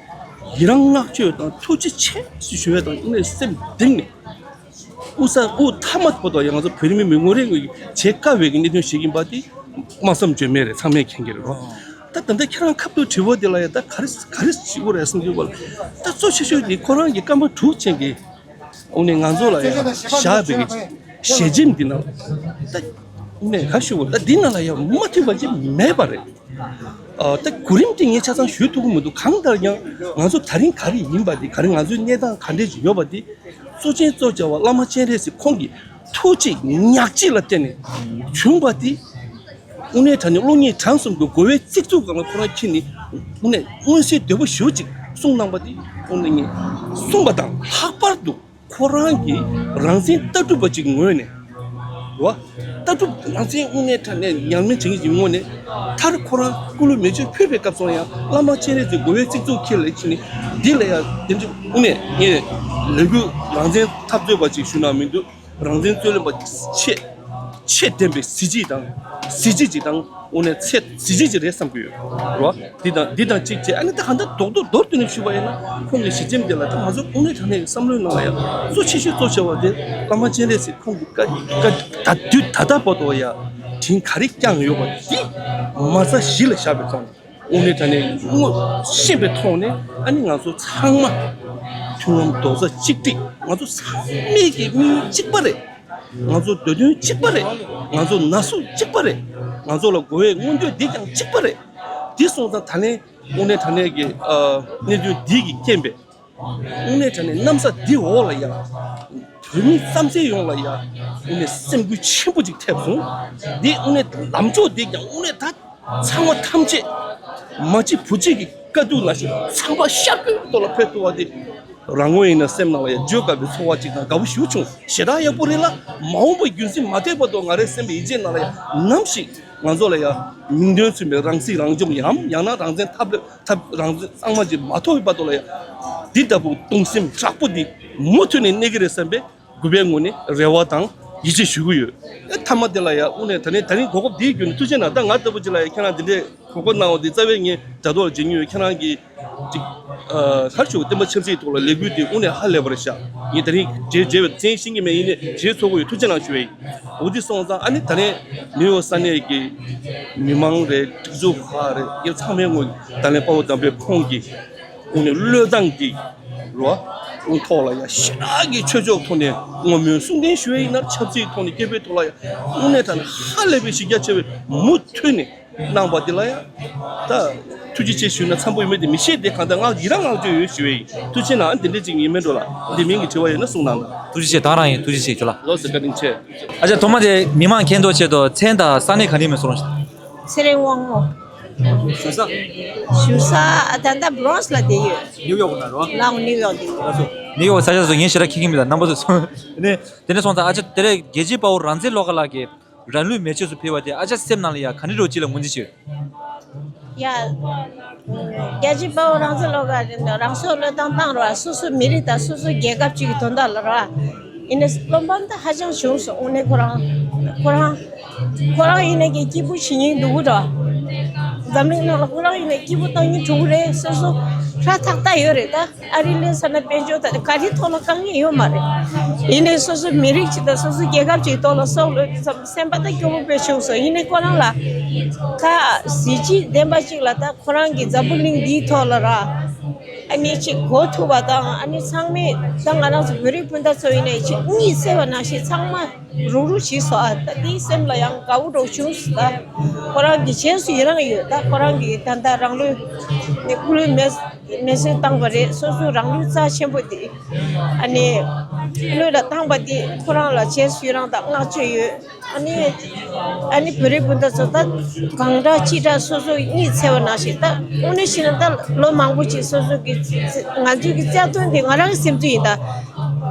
ཡི་རང་བསྔགས་བརྗོད་དང་ཐུགས་རྗེ་ཆེ་ཞུ་ཞུ་བའི་དང་དངོས་གནས་སེམས་གཏིང་ནས། དབུ་ས་དབུ་ཐ་མ་བར་དུ་ཡང་ང་ཚོ་བོད་མི་མི་ངོ་རེ་ངོས་ཀྱི་བྱེད་དཀའ་བའི་གི་གནད་དོན་ཞིག་ཡིན་པ་དེ་སྨྲ་བསམ་བརྗོད་མེད་རེད། ཚང་མས་མཁྱེན་གྱི་རེད་རོ། ད་ད་ལྟ་ཁྱེད་རང་ཁ་ཐུག་དྲི་བ་དེ་ལ་ཡ་ད་ག་རེ་ག་རེ་ཞུ་དགོས་རེད་བསམ་གྱི་ཡོད་པ་ལ། ད་གཙོ་ཆེ་ཤོས་དེ་ཁོ་རང་གི་སྐར་མ་དྲུག་ཅན་གྱི་དངོས་གནས་ང་ཚོ་ལ་ཡ་བཞག་པའི་གི་ཞལ་ཆེམས་འདི་ནང་ད་དངོས་གནས་ག་ཞུ་དགོས་ད་འདི་ནང་ལ་ཡ་མ་མཐུན་པ་ཅིག་མེད་པ་རེད། ཨ་ད་གོ་རིམ་དེ་ངས་ཆ་ཚང་ཞུ་ཐུབ་ཀྱི་མི་འདུག་གང་ལྟར་ཀྱང་ང་ཚོ་ད་རིང་ག་རེ་ཡིན་པ་དེ་ག་རེ་ང་ཚོའི་གནས་སྟངས་ག་འདྲས་ཅིག་ཡོད་པ་དེ་གཙོ་ཆེན་གཙོ་ཆེ་བ་བླ་མ་སྤྱན་རས་གཟིགས་ཁོང་གི་ཐུགས་རྗེ་ཉག་གཅིག་ལ་བརྟེན་ནས་བྱུང་བ་དེ། དངོས་གནས་དྲང་གནས་བློ་སྙིང་བྲང་གསུམ་གྱི་དགོས་པའི་ཚིག་རྩུབ་སྒང་ལ་ཁོ་རང་འཁྱེར་ནས་དངོས་གནས་མངོན་གསལ་དོད་པོ་ཞེ་པོ་ཅིག་གསུངས་གནང་པ་དེ་དངོས་གནས་ངས་གསུངས་པ་དང་ལྷག་པར་དུ་ཁོ་རང་གི་རང་བཙན་ལྟ་གྲུབ་པ་ཅིག་ངོས་ནས་རེད་བ། ལྟ་གྲུབ་རང་བཙན་དངོས་གནས་དྲང་གནས་ཉམས་ལེན་བྱེད་མཁན་ཅིག་ངོས་ནས་མཐར་ཁོ་རང་སྐུ་ལུས་མེ་མཆོད་ཕུལ་བའི་སྐབས་སུ་ཡང་བླ་མ་སྤྱན་རས་གཟིགས་དགོས་པའི་ཚིག་རྩུབ་འཁྱེར་ལ་ཕྱིན་ནས་འདི་ལ་ཡང་དེ་འདྲ་དངོས་གནས་ངས་ལས་འགུལ་རང་བཙན་འཐབ་རྩོད་པ་ཅིག་ཞུ་ན་མི་འདུག་རང་བཙན་རྩོད་ལེན་པ་ཆེས་ཆེས་ལྡན་པའི་གཟི་བརྗིད་དང་གཟི་བརྗིད་ཅིག་དང་དངོས་གནས་ཚད་གཟི་བརྗིད་ཅིག་རེད་བསམ་གྱི་ཡོད་རེད་བ། འདི་དང་འདི་དང་གཅིག་བྱས་ཨ་ནི་ད་གང་ལྟར་རྡོག་རྡོག་མདོར་བསྡུས་ནས་ཞུས་པ་ཡིན་ན་ཁོང་གི་ཞལ་ཆེམས་དེ་ལ་ད་ང་ཚོ་དངོས་གནས་དྲང་གནས་བསམ་བློའི་ནང་ལ་ཡང་གཙོ་ཆེ་ཤོས་གཙོ་ཆེ་བ་དེ་བླ་མ་སྤྱན་རས་གཟིགས་ཁོང་གི་བཀའ་བཀའ་ད་དུས་ད་ལྟ་བར་དུ་ཡང་དྲིན་ག་རེ་བསྐྱངས་ཡོད་པ་འདི་མ་རྩ་གཞི་ལ་བཞག་པའི་ཐོག་ནས། དངོས་གནས་དྲང་གནས་ངོ་ཤེས་པའི་ཐོག་ནས་ཨ་ནི་ང་ཚོ་ཚང་མ་ཐུན་མོང་རྡོག་རྩ་གཅིག་སྒྲིལ། ང་ཚོ་ཚང་མའི་གི་དམིགས་ཡུལ་གཅིག་པ་རེད། ང་ཚོ་འདོད་དོན་གཅིག་པ་རེད། ང་ཚོ་ན་ཟུག་གཅིག་པ་རེད། ང་ཚོ་ལ་དགོས་པའི་མངོན་འདོད་འདི་ཀྱང་གཅིག་པ་རེད། འདི་སོང་ཙང་ད་ལན་དངོས་གནས་དྲང་གནས་ཀྱི་ཨ་གནད་དོན་འདི་གི་རྐྱེན་པས། དངོས་གནས་དྲང་གནས་གནམ་ས་འདི་འོག་ལ་ཡ། བོད་མི་རྩམ་ཟན་ཡོངས་ལ་ཡ། དངོས་གནས་སེམས་འགུལ་ཆེན་པོ་ཅིག་ཐེབས་སོང་། འདི་དངོས་གནས་ལམ་ཕྱོགས་འདི་ཀྱང་དངོས་གནས་ད་ཚང་མ་ཐམས་ཅད་མ་གཅིག་བུ་གཅིག་གི་དཀའ་སྡུག་ནང་བཞིན་ཚང་མ་ཤར་སྐྱོད་ཐོག་ལ་ཕེབས་ཐུབ་པ་འདི་རང་ངོས་ཡིན་ན་སེམས་ནང་ལ་ཡ་བརྗོད་དཀའ་བའི་ཚོར་བ་ཅིག་དང་དགའ་པོ་ཞེ་པོ་བྱུང་། ཞེ་དྲག་ཡག་པོ་རེད་ལ་མ་འོངས་པ་རྒྱུན་སྲིང་མ་ཐེབས་བར་དུ་ང་རའི་སེམས་པའི་ཡིད་ཆེས་ནང་ལ་ཡ་ནམ་ཞིག་ང་ཚོ་ལ་ཡང་མིང་དོན་མཚུངས་པའི་རང་སྲིད་རང་སྐྱོང་ཡང་ཡང་ན་རང་བཙན་ཐབས་ལ་ཐབས་རང་བཙན་གཙང་མ་ཅིག་མ་ཐོབ་པའི་བར་དུ་ལ་ཡང་འདི་ལྟ་བུ་གདུང་སེམས་དྲག་པོ་འདི་མུ་མཐུད་ནས་གནས་ཀྱི་རེད་བསམ་པའི་གུས་པའི་ངོས་ནས་རེ་བ་དང་ཡིད་ཆེས་ཞུ་གི་ཡོད། ཨེ་མཐའ་མ་དེ་ལ་ཡང་དངོས་གནས་ད་ནི་ད་རིང་གོ་སྐབས་འདིའི་བརྒྱུད་ནས་ཐུགས་རྗེ་གནང་། ད་ང་ལྟ་བུ་ཅིག་ལ་ཡང་ཁྱེད་རང་འདི་འདྲའི་གོ་སྐབས་གནང་བ་འདི་རྩ་བའི་ངས་དྲ་ཐོག་ལ་མཇལ་མྱོང་ཡོད། ཁྱེད་རང་གིས་ཅིག་ཨ་གར་ཞུ་བསྟན་པ་ཆབ་སྲིད་ཐོག་ལ་ལས་འགུལ་དེ་དངོས་གནས་ཧ་ལས་པ་རེད་ཤག་ངས་ད་རིང་མཇལ་མཇལ་བའི་མཚན་ཤེས་ཀྱི་མེད། ཡིན་ནའི་མཇལ་ཚོར་གྱི་ཡོད། ཐུགས་རྗེ་གནང་ཞུ་བ་ཡིན། འོ་དེ་སོང་ཙང་ཨ་ནི་ད་རིང་ནིའུ་ཡོག་ས་གནས་ཀྱི་མི་མང་རེད། སྒྲིག་འཛུགས་ཁག་རེད། ཡང་ཚང་མའི་ངོས་ད་ལན་དཔའ་བོ་དམ་པའི་ཁོང་གི་དངོས་གནས་བློས་བཏང་གི་རོ་ཐོག་ལ་ཡང་ཞེ་དྲག་གི་ཆོས་ཕྱོགས་ཐོག་ནས་བསྔོ་སྨོན་གསུང་འདོན་ཞུ་བ་ཡིན་ན་ཆབ་སྲིད་ཐོག་ནས་སྐད་འབོད་ཐོག་ལ་ཡང་དངོས་གནས་ད་ནི་ཧ་ལས་པའི་གཞི་རྒྱ་ཆེ་བའི་མུ་མཐུད་ནས། གནང་བ་འདི་ལ་ཡང་ད་ཐུགས་རྗེ་ཆེ་ཞུས་ན་འཚམ་པོ་ཡོད་མེད་དེ་མི་ཤེས། དེ་གང་ལྟར་ང་ཡི་རང་བསྔགས་བརྗོད་ཡོད་ཞུ་བ་ཡིན། ཐུགས་རྗེ་གནང་། འདི་འདྲ་ཅིག་ཡིན་མིན་འགྲོ་ལ་འདི་མིན་གྱི་དྲི་བ་ཡོད་ན་གསུང་གནང་དང་། ཐུགས་རྗེ་ཆེ། ད་རང་ཡིན། ཐུགས་རྗེ་ཆེ་ཁྱོད་ལ། ལགས་སོ། བཀའ་དྲིན་ཆེ། ཨ་ཅག་ཐོག་མ་དེ་མི་མང་མཁྱེན་རྟོགས་ཆེད་དུ་མཚན་དང་ས་གནས་ག་ནས་མི་སོང་། ཚེ་རིང་དབང་མོ། བཞུགས་ས། བཞུགས་ས་ད་ལྟ་བྷ་རོང་སི་ལ་བསྡད་ཡོད། ནིའུ་ཡོག་ན་རོ། ལའོ་ནིའུ་ཡོག་དེ་ཡོད། ལགས་སོ། ནིའུ་ཡོག་ས་ཆ་སོ་ངས་ཞེ་དྲག་མཁྱེན་གྱི་མེད་ལ་རྣམ་པ་ཚོ་སོང་ནས་དེ་ནས་སོང་ཙང་ཨ་ཅག་དེ་རེད། རྒྱལ་གཅེས་དཔའ་བོ་རང་བཙན་བློ་དགའ་ལགས་ཀྱིས། རང་ལུས་མེ་མཆོད་སུ་ཕུལ་བ་དེ་ཨ་ཅག་སེམས་ནང་ལ་ཡ་ག་འདྲ་རོ་ཅིག་ལ་ངོས་འཛིན་བྱེད། ཡ། རྒྱལ་གཅེས་དཔའ་བོ་རང་བཙན་བློ་དགའ་རང་སྲོག་བློས་བཏང་བཏང་རོགས། སོ་སོ་མི་རིགས་དང་སོ་སོ་རྒྱལ་ཁབ་ཅིག་གི་དོན་དག་ལ་ར། ཡིན་ནའི་བློ་ཕམ་ད་ཧ་ཅང་བྱུང་སོང་། དངོས་གནས་ཁོ་རང་། ཁོ་རང་། ཁོ་རང་ཡིན་ནའི་གི་སྐྱིད་པོ་བྱེད་སྙིང་འདུག་ར། འཛམ་གླིང་ནང་ལ་ཁོ་རང་ཡིན་ནའི་སྐྱིད་པོ་བཏང་སྙིང་བྲོ་གི་རེད། སོ་སོ་ཧྲ་ཐག་ཐག་ཡོད་རེད་ད། ཨ་རི་ལ་ས་ན་དཔལ་འབྱོར་དང་ག་རེ་ཐོག་ལ་དཀའ་ངལ་ཡོད་མ་རེད། ཡིན་ནའི་སོ་སོ་མི་རིགས་ཅིག་དང་སོ་སོ་རྒྱལ་ཁབ་ཅིག་ཐོག་ལ་སྲོག་བློས་ཏེ་ཙམ་སེམས་པ་ད་སྐྱོ་པོ་དཔེ་བྱུང་སོང་། ཡིན་ནའི་ཁོ་རང་ལ་ཁ་གཟི་བརྗིད་ལྡན་པ་ཅིག་ལ་ད་ཁོ་རང་གི་འཛམ་བུ་གླིང་འདིའི་ཐོག་ལ་ར་ཨ་ནི་ཅིག་གོ་ཐུབ་པ་དང་ཨ་ནི་ཚང་མས་ད་ང་རང་ཚོ་བོད་རིགས་སྤུན་ཟླ་ཚོ་ཡིན་ནའི་ཅིག་གཉིད་སད་པ་ནང་བཞིན་ཚང་མ་རུག་རུག་བྱས་སོང་། ཨ་ད་དེའི་སེམས་ལ་ཡང་དགའ་བོ་འདྲ་བྱུང་སོང་། ད་ཁོ་རང་གི་རྗེས་སུ་ཡི་རང་ཡོད། ད་ཁོ་རང་གི་ད་ལྟ་རང་ལུས་ནི་སྐུ་ལུས་མེ་མེ་སྲེག་བཏང་བ་རེད། སོ་སོ་རང་ལུས་རྩ་ཆེན་པོ་དེ་ཨ་ནི་བློས་ལ་བཏང་བ་དེ་ཁོ་རང་ལ་རྗེས་སུ་ཡི་རང་དང་བསྔགས་བརྗོད་ཡོད། ཨ་ནི་ཨ་ནི་བོད་རིགས་སྤུན་ཟླ་ཚོ་ད་གང་འདྲ་ཅི་འདྲ་སོ་སོ་གཉིད་སད་པ་ནང་བཞིན་ད་དངོས་གནས་བྱས་ན་ད་ལོ་མང་པོ་ཅིག་སོ་སོ་གི་ང་ཚོའི་གི་རྩ་དོན་དེ་ང་རང་གི་སེམས་གཏམ་ཡིན། ད་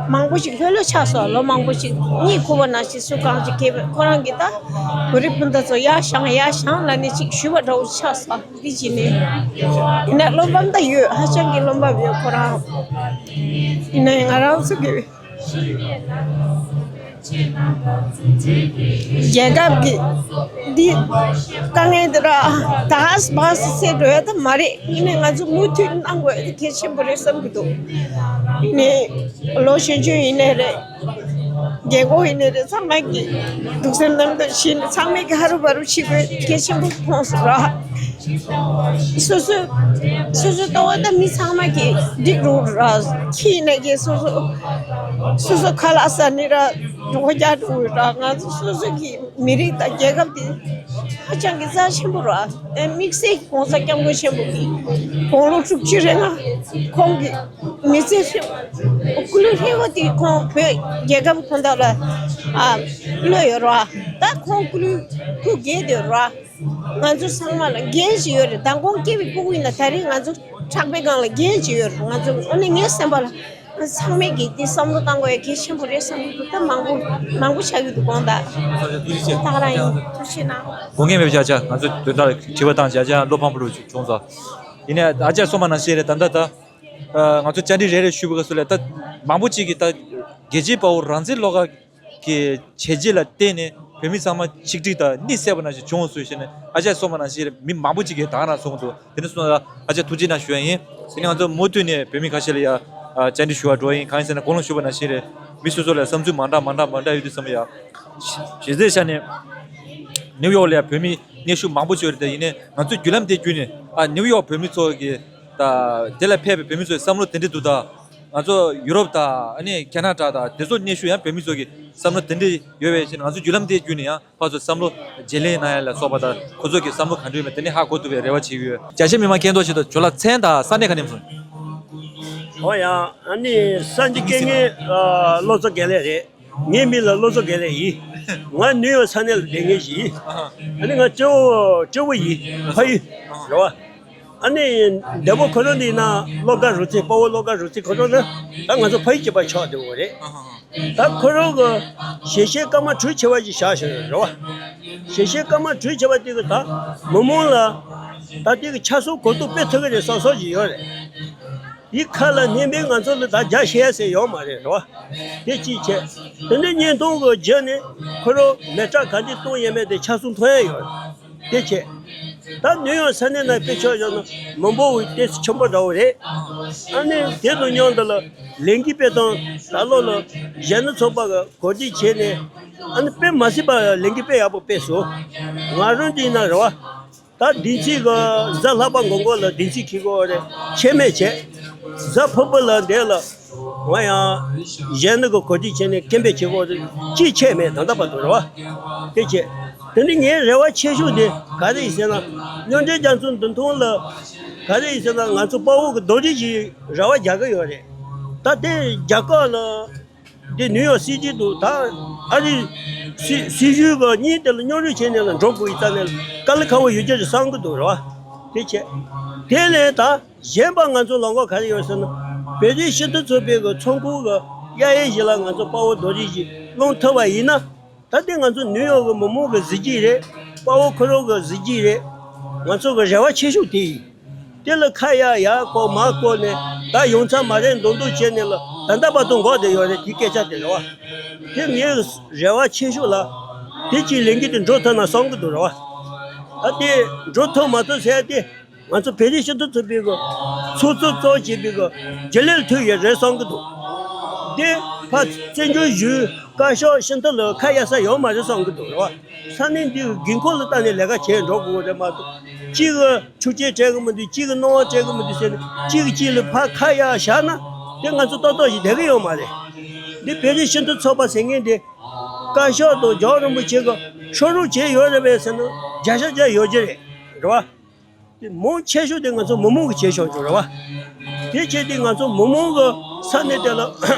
མང་པོ་ཅིག་ལྷོད་ལྷོད་ཆགས་སོང་། ལོ་མང་པོ་ཅིག་གཉིད་ཁུག་པ་ནང་བཞིན་སུ་གང་ཅིག་སྐྱེས་པའི་ཁོ་རང་གི་ད་བོད་རིགས་སྤུན་ཟླ་ཚོ་ཡར་བཞེངས་ཡར་བཞེངས་ལབ་ནས་ཅིག་ཞུས་པ་འདྲ་བོ་ཆགས་སོང་། འདི་བྱས་ནས་ཡིན་ན་བློ་ཕམ་ད་ཡོད། ཧ་ཅང་གི་བློ་ཕམ་ཡོད་ཁོ་རང་། ཡིན་ནའི་ང་རང་ཚོ་གི་རྒྱལ་ཁབ་ཀྱི་འདི་དཀའ་ངལ་འདི་ར་ད་སྦག་སེ་འགྲོ་ཡ་ད་མ་རེད། ཡིན་ནའི་ང་ཚོ་མུ་མཐུད་གནང་དགོས་ཡ་དེ་གལ་ཆེན་པོ་རེད་བསམ་གྱི་འདུག་ཡིན་ནའི་ལོ་གཞོན་གཞོན་ཡིན་ནའི་རེད། རྒན་གོག་ཡིན་ནའི་རེད། ཚང་མ་གི་སྡུག་སེམས་གནམ་དུ་ཕྱིན་ནས་ཚང་མས་ཀྱི་ཧ་རུ་བ་རུ་བྱེད་དགོས་གལ་ཆེན་པོ་མཐོང་སོང་ར། སོ་སོ་སོ་སོ་ལྟ་བ་ད་མི་ཚང་མ་གི་འགྲིག་རུ་ར། ཁྱི་ནས་ཀྱི་སོ་སོ་སོ་སོ་ཁ་ལག་ཟ་ནི་ར། གྲོད་ཁོག་རྒྱག་འགྲོ་གི་ར། ང་ཚོ་སོ་སོ་གི་མི་རིགས་དང་རྒྱལ་ཁབ་དེ་ཧ་ཅང་གི་རྩ་ཆེན་པོ་ར། ཨེ་དམིགས་བསལ་གོང་ས་སྐྱབས་མགོན་ཆེན་པོ་གི་དགུང་ལོ་དྲུག་ཅུ་རེ་ལྔ་ཁོང་གི་མི་ཚེ་ཧྲིལ་བོ་ཀུ་ལུ་ཧྲིལ་བོ་དེ་ཁོང་བོད་རྒྱལ་ཁབ་དོན་དག་ལ་ཨ་བློས་ཡོད་ར། ད་ཁོང་ཀུ་ལུ་སྐུ་སྒེར་དེ་ར། ང་ཚོ་ཚང་མ་ལ་འགན་ཞིག་ཡོད་རེད། མདང་དགོང་སྐྱེས་པའི་སྤུ་གུ་ཡིན་ན་ད་རིང་ང་ཚོ་ཕྲག་པའི་སྒང་ལ་འགན་ཞིག་ཡོད་རེད། ང་ཚོ་ཨ་ནི་ངའི་སེམས་པ་ལ་ཚང་མས་ཀྱིས་དེ་བསམ་བློ་བཏང་དགོས་ཡ་གལ་ཆེན་པོ་རེད་བསམ་གྱི་འདུག་ད་མང་པོ་མང་པོ་ཆགས་ཀྱི་འདུག་དགོངས་དག་ད་ག་རང་ཡིན། ཐུགས་རྗེ་གནང་། དགོངས་འགལ་མེད་པ་བྱ་བྱ། ང་ཚོ་དོན་དག་དྲི་བ་བཏང་བྱ་བྱ་བློ་ཕམ་པོ་རུ་བྱུང་སོང་། ཡིན་ནའི་ཨ་ཅག་སོ་མ་ནང་བཞིན་རེད། ད་ལྟ་ད་ང་ཚོ་བཅར་འདྲི་རེ་རེ་ཞུས་པའི་སྐབས་སུ་ལ་ད་མང་པོ་ཅིག་གིས་ད་རྒྱལ་གཅེས་དཔའ་བོ་རང་བཙན་བློ་དགའ་གི་བྱས་རྗེས་ལ་བརྟེན་ནས་བོད་མི་ཚང་མ་ཆིག་སྒྲིལ་དང་གཉིས་སད་པ་ནང་བཞིན་བྱུང་སོང་ཞེས་ནས་ཨ་ཅག་སོ་མ་ནང་བཞིན་རེད། མི་མང་པོ་ཅིག་གིས་ད་ག་རང་གསུངས་འདུག་དེ་ནས་སོང་ཙང་ཨ་ཅག་ཐུགས་རྗེ་གནང་ཞུ་ཡ་ཡིན། དེ་ནས་ང་ཚོ་མུ་མཐུད་ནས་བོད་མི་ཁ་ཤས་ལ་ཡ་ཨ་བཅར་འདྲི་ཞུ་བར་འགྲོ་ཡ་ཡིན། གང་ཡིན་ཟེར་ན་གོང་ལ་ཞུས་པ་ནང་བཞིན་རེད། མི་སོ་སོ་ལ་བསམ་ཚུལ་མ་འདྲ་མ་འདྲ་མ་འདྲ་ཡོད་དུས་ཙམ་ལ་ཡ་གཞི་རྩའི་ཆ་ནས་ནིའུ་ཡོག་ལ་ཡ་བོད་མི་གནས་བཞུགས་མང་པོ་ཅིག་ཡོད་རེད། དེ་ཡིན་ནའི་ང་ཚོས་བརྒྱུད་ལམ་དེ་བརྒྱུད་ནས་ཨ་ནིའུ་ཡོག་བོད་མི་ཚོ་གི་ད་དེ་ལ་ཕེབས་པའི་བོད་མི་ཚོའི་བསམ་བློ་དེ་འདྲ་འདུག་ད་ང་ཚོ་ཡུ་རོབ་དང་ཨ་ནི་ཁེ་ན་ཌ་དང་དེ་ཚོ་གནས་བཞུགས་ཡང་བོད་མི་ཚོ་གི་བསམ་བློ་དེ་འདྲ་ཡོད་པའི་ཕྱིར་ང་ཚོ་བརྒྱུད་ལམ་དེ་བརྒྱུད་ནས་ཡང་ཕར་ཚུར་བསམ་བློ་བརྗེ་ལེན་གནང་ཡ་ལ་སོགས་པ་དང་ཁོ་ཚོ་གི་བསམ་བློ་ག་འདྲ་ཡོད་མེད་དེ་ནི་ཧ་གོ་ཐུབ་པའི་རེ་བ་བྱེད་ཀྱི་ཡོད། རྒྱ་ཆེ་མི་མང་མཁྱེན་རྟོགས་ཆེད་དུ་ཇོ་ལགས་མཚན་དང་ས་གནས་ག་ནས་སོང་། ཨོ་ཡ། ཨ་ནི་སངས་རྒྱས་སྐལ་ངན་བློ་བཟང་དགེ་ལེགས་རེད། ངའི་མིང་ལ་བློ་བཟང་དགེ་ལེགས་ཡིན། ང་ནིའུ་ཡོག་ས་གནས་ལ་བསྡད་མཁན་ཞིག་ཡིན། ཨ་ནི་ང་སྤྱི་བོ་སྤྱི་བོ་ཡིན། ཕ་ཡུལ་རེད་བ། ཨ་ནི་འདས་པོ་ཁོ་རང་འདི་ན་བློ་དགའ་རུ་ཚེ་དཔའ་བོ་བློ་དགའ་རུ་ཚེ་ཁོ་རང་ནི་ད་ང་ཚོ་ཕ་ཡུལ་གཅིག་པ་ཆགས་བསྡད་ཡོད་རེད། ད་ཁོ་རང་གི་ཞལ་ཤེས་སྐར་མ་དྲུག་ཅུ་བ་ཞིག་བཞག་བཞག་ཡོད་རེད་བ། ཞལ་ཤེས་སྐར་མ་དྲུག་ཅུ་བ་དེ་གི་ད་མི་མང་ལ་ད་དེ་གི་ཆ་ཚང་གོ་རྟོགས་སྤེལ་ཐུབ་ཀྱི་རེད་བསམ་བསམ་ཞིག་ཡོད་རེད། དེ་ཁ་ལ་སྙན་པའི་ང་ཚོ་ལ་ད་རྒྱ་ཤེས་ཟེར་ཡོད་མ་རེད་རེད་བ། དེ་གཅིག་བྱས། དེ་ནས་བརྙན་ཐུང་གི་རྒྱུ་ནས་ཁོ་རང་མི་སྐྲག་ག་འདི་གཏོང་ཡས་མེད་དེ་ཆ་ཚང་མཐོང་ཡས་ཡོད་རེད། དེ་བྱས། ད་ནིའུ་ཡོག་ས་གནས་ནང་དཔེ་ཆ་བཞག་ན་མི་འབོར་བའི་ཏོག་ཙམ་ཆེན་པོ་འདྲ་བོ་རེད། ཨ་ནི་དེ་དང་མཉམ་དུ་ལ་ལས་འགུལ་སྤེལ་སྟངས་ད་ལོ་ལ་གཞོན་ནུ་ཚོགས་པ་གི་གོ་སྒྲིག་བྱས་ནས་ཨ་ནི་དཔེ་མ་སྲིད་པ་ལས་འགུལ་དཔེ་ཡག་པོ་སྤེལ་སོང་། ང་རང་འདི་ན་རེད་བ། ད་བདུན་ཚིགས་གི་གཟའ་ལྷག་པ་འགོ་འགོ་ལ་བདུན་ཚིགས་འཁེལ་གོ་རེད། ཆད་མེད་བྱས། གཟའ་ཕུར་བུ་ལ་འདས་ལ་ང་ཡང་གཞོན་ནུ་གི་གོ་སྒྲིག་བྱས་ནས་སྐད་འབོད་བྱེད་གོ་རེད། ཅིས་ཆད་མེད་ད་ལྟ་བར་དུ་རེད་བ། དེ་བྱས། དེ་ནི་ངའི་རེ་བ་ཆེ་ཤོས་དེ་ག་རེ་ཡིན་ཟེར་ན། མཉམ་འབྲེལ་རྒྱལ་ཚོགས་འདུ་ཐོག་ལ་ག་རེ་ཡིན་ཟེར་ན་ང་ཚོ་དཔའ་བོ་གི་རྡོ་རིང་ཞིག་རེ་བ་རྒྱག་གི་ཡོད་རེད། ད་དེ་རྒྱ་གར་ལ། འདི་ནིའུ་ཡོག་སི་ཊི་དུ་ད་ཨ་རི་སྲིད་སྲིད་གཞུང་གི་གཉིས་དེ་ལ་མཉམ་རུབ་བྱས་ནས་ལ་འགྲོ་དགོས་ཡི་ཙང་ནས་དཀའ་ལས་ཁག་པོ་ཡོད་རྒྱུ་རེད་བསམ་གི་འདུག་རེད་བ། དེ་བྱས། དེ་ལས་ད་གཞན་པ་ང་ཚོ་ལམ་ཁ་ག་རེ་ཡོད་ཟེར་ན། བོད་རིགས་སྤྱི་མཐུན་ཚོགས་པའི་གི་ཚོགས་ཁང་གི་གཡས་གཡོན་ཞིག་ལ་ང་ཚོ་དཔའ་བོ་རྡོ་རིང་ཞིག་སློང་ཐུབ་པ་ཡིན་ན། ད་ལྟའི་ང་ཚོ་ནིའུ་ཡོག་གི་མི་མང་གི་གཟི་བརྗིད་རེད། དཔའ་བོ་ཁོ་རང་གི་གཟི་བརྗིད་རེད། ང་ཚོ་གི་རེ་བ་ཆེ་ཤོས་དེ་ཡིན། དེ་ལ་ཁ་ཡར་ཡར་བསྐོར་མར་བསྐོར་ནས་ད་ཡོང་ཚར་མ་རེད་མདོག་མདོག་བྱས་ནས་ལ་ད་ལྟ་བར་དུ་འགོར་བསྡད་ཡོད་རེད། དེའི་སྐད་ཆ་དེ་རེད་བ། དེ་ངའི་རེ་བ་ཆེ་ཤོས་ལ་དེ་གཅིག་ལས་འགུལ་དེ་འགྲོ་ཐུབ་ན་བསམ་གི་འདུག་རེད་བ། ད་དེ་འགྲོ་ཐུབ་མ་ཐུབ་ཟེར་ཏེ་ང་ཚོ་བོད་རིགས་སྤྱི་མཐུན་ཚོགས་པའི་གི་ཚོགས་གཙོ་གཙོ་བྱས་པའི་གི་རྒྱུན་ལས་ཐུག་ཡོད་རེད་བསམ་གི་འདུག་དེ་ཕར་བཙན་བྱོལ་གཞུང་བཀའ་ཤག་ཤིན་ཏུ་ལ་ཁ་གཡར་ས་ཡོད་མ་རེད་བསམ་གི་འདུག་རེད་བ། ས་གནས་འདི་གི་དགོས་མཁོ་ལ་བལྟས་ནས་ལས་ཀ་བྱས་འགྲོ་དགོས་རེད་མ་གཏོགས། གཅིག་གི་ཆོས་ཆེན་སྤྲད་གི་མི་འདུག་གཅིག་གི་སྣང་བ་སྤྲད་གི་མི་འདུག་ཟེར་ནས་གཅིག་གིས་གཅིག་ལ་ཕར་ཁ་གཡར་བཞག་ན་དེ་ང་ཚོ་ཏག་ཏག་ཞིག་བསྡད་གི་ཡོད་མ་རེད། འདི་བོད་རིགས་སྤྱི་མཐུན་ཚོགས་པ་ཟེར་མཁན་འདི་བཀའ་ཤག་དང་རྒྱལ་བ་རིན་པོ་ཆེ་གི་ཤོག་རོགས་བྱས་ཡོད་རེད་པས་ཟེར་ན་བརྒྱ་ཆ་བརྒྱ་ཡོད་ཀྱི་རེད། རེད་བ། དེ་མང་ཆེ་ཤོས་དེ་ང་ཚོ་མི་མང་གིས་བྱས་ཆོག་ཆོག་རེད་བ། དེ་བྱས་དུས་ང་ཚོ་མི་མང་གི་ས་གནས་དེ་ལ་